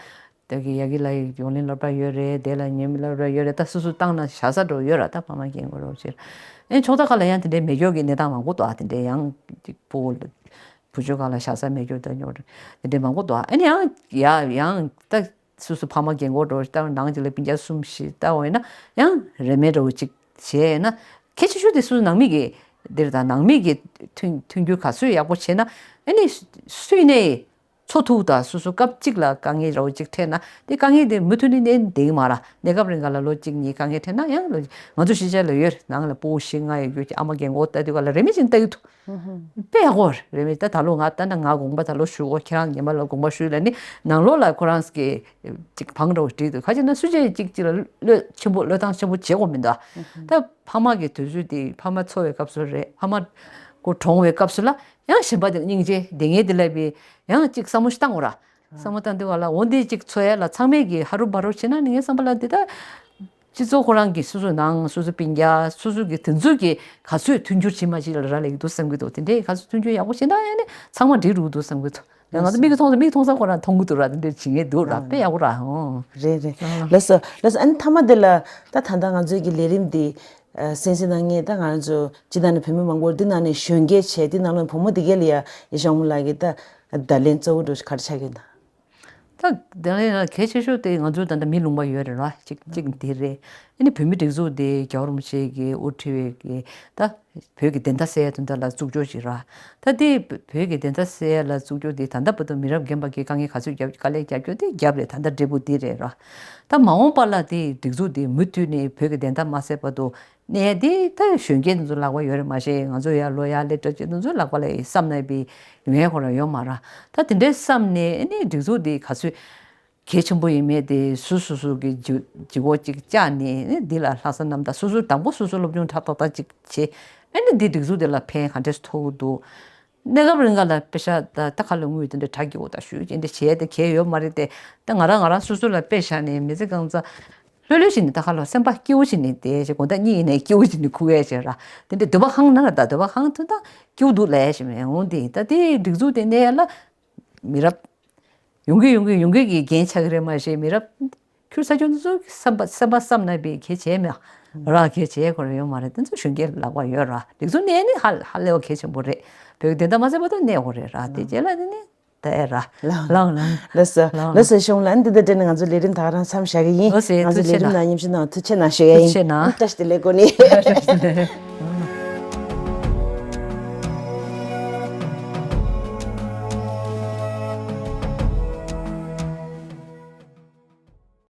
ད་གི་ཡ་གི་ལ་ཡོང་ལེན་སློབ་གྲྭ་ཡོད་རེད། དེ་ལ་ཉོན་མོངས་སློབ་གྲྭ་ཡོད་རེད། ད་སོ་སོ་བཏང་ན་བཞག་ས་འགྲོ་ཡོད་ར། ད་ཕ་མ་རྒན་གོག་རོགས་བྱེད། ཨེ་ཕྱོགས་མཐའ་ཁག་ལ་ཡང་དེ་འདྲའི་མེ་སྒྱོགས་ཀྱི་གནས་སྟངས་མང་པོ་འདུག་ཨ། དེ་འདྲའི་ཡང་ཅིག་སྤུ་གུ་བུ་ཆུང་སྒང་ལ་བཞག་ས་མེ་སྒྱོགས་ད་ཉོ་རེད། དེ་འདྲའི་མང་པོ་འདུག་ཨ། ཨེ་ནི་ཡང་ཡ་ཡང་ད་སོ་སོ་ཕ་མ་རྒན་གོག་རོགས་ད་ནང་ཅིག་ལ་སྤུན་ཀྱག་གསུམ་བཞི་ལྟ་བ་ཡིན་ན་ཡང་རེ་མེད་འདྲ་བོ་ཅིག་བྱས་ན། གལ་ཆེ་ཤོས་དེ་སོ་སོ་ནང་མི་གི་འདིར་དང་ནང་མི་གི་མཐུན་མཐུན་འགྱུར་ག་ཚོད་ཡག་པོ་བྱས་ན་ཨེ་ནི་སུས་ནས། འཚོ་ཐུབ་དང་། སོ་སོ་སྐབས་གཅིག་ལ་དཀའ་ངལ་ར་བ་གཅིག་འཕྲད་ན་དེ་དཀའ་ངལ་དེ་མུ་མཐུད་ནས་གནས་བསྡད་ཀྱི་མ་རེད། གནས་སྐབས་རིང་ག་ལ་ལོ་གཅིག་གཉིས་དཀའ་ངལ་འཕྲད་ན་ཡང་ལོ་ང་ཚོ་གཞིས་ཆགས་ལ་ཡོད་རེད། ནང་ལ་སྤུ་གུ་བཞི་ལྔ་ཡོད་རྒྱུ་ཅིག་ཨ་མ་རྒན་གོག་ལྟ་དུས་ག་ལ་རེ་མེད་ཅིག་ལྟ་གི་འདུག། དཔེ་ཡག་པོ་རེད། རེ་མེད་ད་ད་ལོ་ང་ལྟ་ན་ང་དགོངས་པ་ད་ལོ་ཞུ་གོ། ཁྱེད་རང་ཉི་མ་ལ་དགོངས་པ་ཞུ་ལ་ནི་ནང་ལོགས་ལ་ཁོ་རང་གི་ཅིག་བང་འདྲ་བོ་བསྒྲིགས་འདུག། ཁ་ཅིག་ན་སུ་ཅིག་ཅིག་ཅིག་ལ་བློས་ཆེན་པོ་བློས་བཏང་ཆེན་པོ་བྱེད་དགོས་མི་འདུག་ཨ། ད་ཕ་མ་གི་དུས་ཚོད་དེ་ཕ་མ་འཚོ་བའི་སྐབས་སུ་རེད། ཕ་མ་གོ་གྲོངས་པའི་སྐབས་སུ་ལ་ཡང་གཞན་པ་དེ་སྙིང་རྗེ་དེ་ངས་དེ་ལབ་པའི་ཡང་ཅིག་བསམ་བློ་ཞིག་བཏང་དགོས་ར། བསམ་བློ་བཏང་དུས་ག་ལ་འོ་འདི་ཅིག་འཚོ་ཡ་ལ་ཚང་མས་ཀྱི་ཧ་རུ་བ་རུ་བྱེད་ན་ནི་ངའི་བསམ་པ་ལ་འདི་ད་སྤྱི་ཚོགས་ཁོ་རང་གི་སོ་སོ་ནང་སོ་སོ་སྤུན་ཀྱག་སོ་སོ་གི་དེ་ཚོ་གི་ག་ཚོད་མཐུན་འགྱུར་བྱེད་མ་བྱེད་ལ་རག་ལས་ཀྱི་འདུག་བསམ་གྱི་འདུག། དེ་འདྲའི་ག་ཚོད་མཐུན་འགྱུར་ཡག་པོ་བྱེད་ན་ཡང་ནི་ཚང་མ་འགྲིག་རུ་འདུག་བསམ་གྱི་འདུག། ང་ཚོ་མིག་གིས་མཐོང་ས་མིག་མཐོང་ས་ཁོ་རང་མཐོང་གི་འདུག་ར། དེ་འདྲ་བྱེད་མཁན་འདུག་ར། དཔེ་ཡག་པོ་ར། ཨོ། རེད་རེད། ལགས་སོ་ལགས་སོ། ཨ་ནི་མཐའ་མ་དེ་ལ་ད་ད་ལྟ་ང་ཚོའི་གི་ལས་རིམ་འདི་གསན་གཟིགས་གནང་མཁན་ད་ང་ཚོ་སྤྱི་བཏང་ནས་བོད་མི་མང་པོ་འདི་ནང་ནས་གཞོན་སྐྱེས་བྱས་འདི་ནང་ལ་བུ་མོ་འདི་གས་ལ་ཡ་ཡེ་ཤེས་དབང་མོ་ལགས་ཀྱིས་ད་བརྡ་ལན་གཙོ་བོ་འདྲ་ག་རེ་ཆགས་ཀྱི་ཡོད་ན། ད་དེ་ལ་ཡང་གལ་ཆེ་ཤོས་དེ་ང་ཚོའི་ད་ལྟ་མི་ལུང་པ་ཡོད་རེད་ར། གཅིག་གཅིག་འདི་རེད། ཨ་ནི་བོད་མི་སྒྲིག་འཛུགས་དེ་རྒྱལ་བ་རིན་པོ་ཆེ་གིས་དབུ་ཁྲིད་པའི་གི་ད་བོད་ཀྱི་བདེན་མཐའ་གསལ་ཡ་དོན་དག་ལ་བཙུགས་འཇོག་ཅིག་ར། ད་དེ་བོད་ཀྱི་བདེན་མཐའ་གསལ་ཡ་ལ་བཙུགས་འཇོག་དེ་ད་ལྟ་བར་དུ་མི་རབས་རྒན་པ་གིས་དཀའ་ངལ་ག་ཚོད་བརྒྱབ་དཀའ་ལས་བརྒྱབ་འཇོག་དེ་བརྒྱབ་རེད། ད་ལྟ་འབྲས་བུ་དེ་རེད་ར། ད་མ་འོངས་པ་ལ་དེ་སྒྲིག་འཛུགས་དེ་མུ་མཐུད་ནས་བོད་ཀྱི་བདེན་མཐའ་མ་གསལ་བར་དུ་གནས་དེ་ད་གཞོན་སྐྱེས་དེ་ཚོ་ལག་པ་ཡོད་རེད་མ་གཞི། ང་ཚོ་ཡར་ལོ་ཡར་སླེབས་འགྲོ་བྱེད་དེ་ཚོ་ལག་པ་ལ་བསམ་ན་པའི་ཡོན་ཡ་ཁོ་རང་ཡོད་མ་ར། ད་དེ་འདྲའི་བསམ་ནས་ཨ་ནི་སྒྲིག་འཛུགས་དེ་ག་ཚོད་གལ་ཆེན་པོ་ཡིན་མེད་དེ་སུ་སོ་སོ་གི་ལྗི་ལྗིད་ཁོག་ཅིག་བཅག་ནས་ཨ་ནི་འདི་ལ་ལྷག་བསམ་རྣམ་དག་སོ་སོ་དང་པོ་སོ་སོ་སློབ་སྦྱོང་ཧྲག་ཏག་ཏག་ཅིག་བྱེད། ཨ་ནི་འདི་སྒྲིག་འཛུགས་དེ་ལ་ཕན་ག་འདྲས་ཐོགས་ཀྱི་འདུག། གནས་སྐབས་རིང་ག་ལ་དཔེ་ཤ་ད་ད་ཁ་ལོ་དངུལ་དེ་འདྲ་དྲག་གི་འོ་ད་ཞུ་ཅི་འདྲ་བྱས་ཏེ་གལ་ཡོད་མ་རེད་དེ། ད་ང་རང་ང་རང་སོ་སོ་ལ་དཔེ་བཞག་ནས་མི་ཚེ་གང་ཚ་ལྷོད་ལྷོད་བྱས་ནས་ད་ཁ་ལོ་སེམས་པ་སྐྱིད་པོ་བྱས་ནས་བསྡད་བྱས། དགོང་དག་གཉིད་ཡིན་ནའི་སྐྱིད་པོ་བྱས་ནས་ཁུག་ཡས་བྱས་ར། དེ་འདྲ་འདོད་པ་ཁེངས་ན་ར། ད་འདོད་པ་ཁེངས་ཐུབ་ད་སྐྱིད་པོ་འདུག་ལབ་ཡས་ཞིག་མེད། འོང་དེ་ད་དེ་སྒྲིག་འཛུགས་དེ་གནས་ཡ་ལ་མི་རབས་ཡོང་གི་ཡོང་གི་ཡོང་གི་གི་འགན་ཆགས་ཀྱི་རེད་མ་གཞི། མི་རབས་ཁྱུར་ས་ཁྱུར་ཚོ་བསམ་པ་བསམ་པ་བསམ་ན་པའི་གལ་ཆེ་མེད་ར། གལ་ཆེ་ཁོ་རང་ཡོད་མ་རེད། དེ་ཚོ་གཞོན་སྐྱེས་ལག་པ་ཡོད་ར། སྒྲིག་འཛུགས་གནས་ནི་ཧ་ཧ་ལས་པ་གལ་ཆེན་པོ་རེད། བོད་ཀྱི་བདེན་མཐའ་མ་གསལ་བར་དུ་གནས་དགོས་རེད་ར། དེ་རྗེས་ལ་དེ་ནི་ད་ཨེ་ར། ལགས་ལགས་ལགས། ལགས་སོ་ལགས། ལགས་སོ། ཤོང་ལ་འདི་ལྟར་དྲན་ནས་ང་ཚོ་ལས་རིམ་ད་ག་རང་མཚམས་བཞག་གི་ཡིན། ལགས་སོ། ང་ཚོ་ཐུགས་རྗེ་ལས་རིམ་གནང་། ནང་མཉམ་ཞུགས་གནང་བ་ཐུགས་རྗེ་གནང་ཞུ་ཡ་ཡིན། ཐུགས་རྗེ་གནང་། བཀྲ་ཤིས་བདེ་ལེགས་གོ་ནི།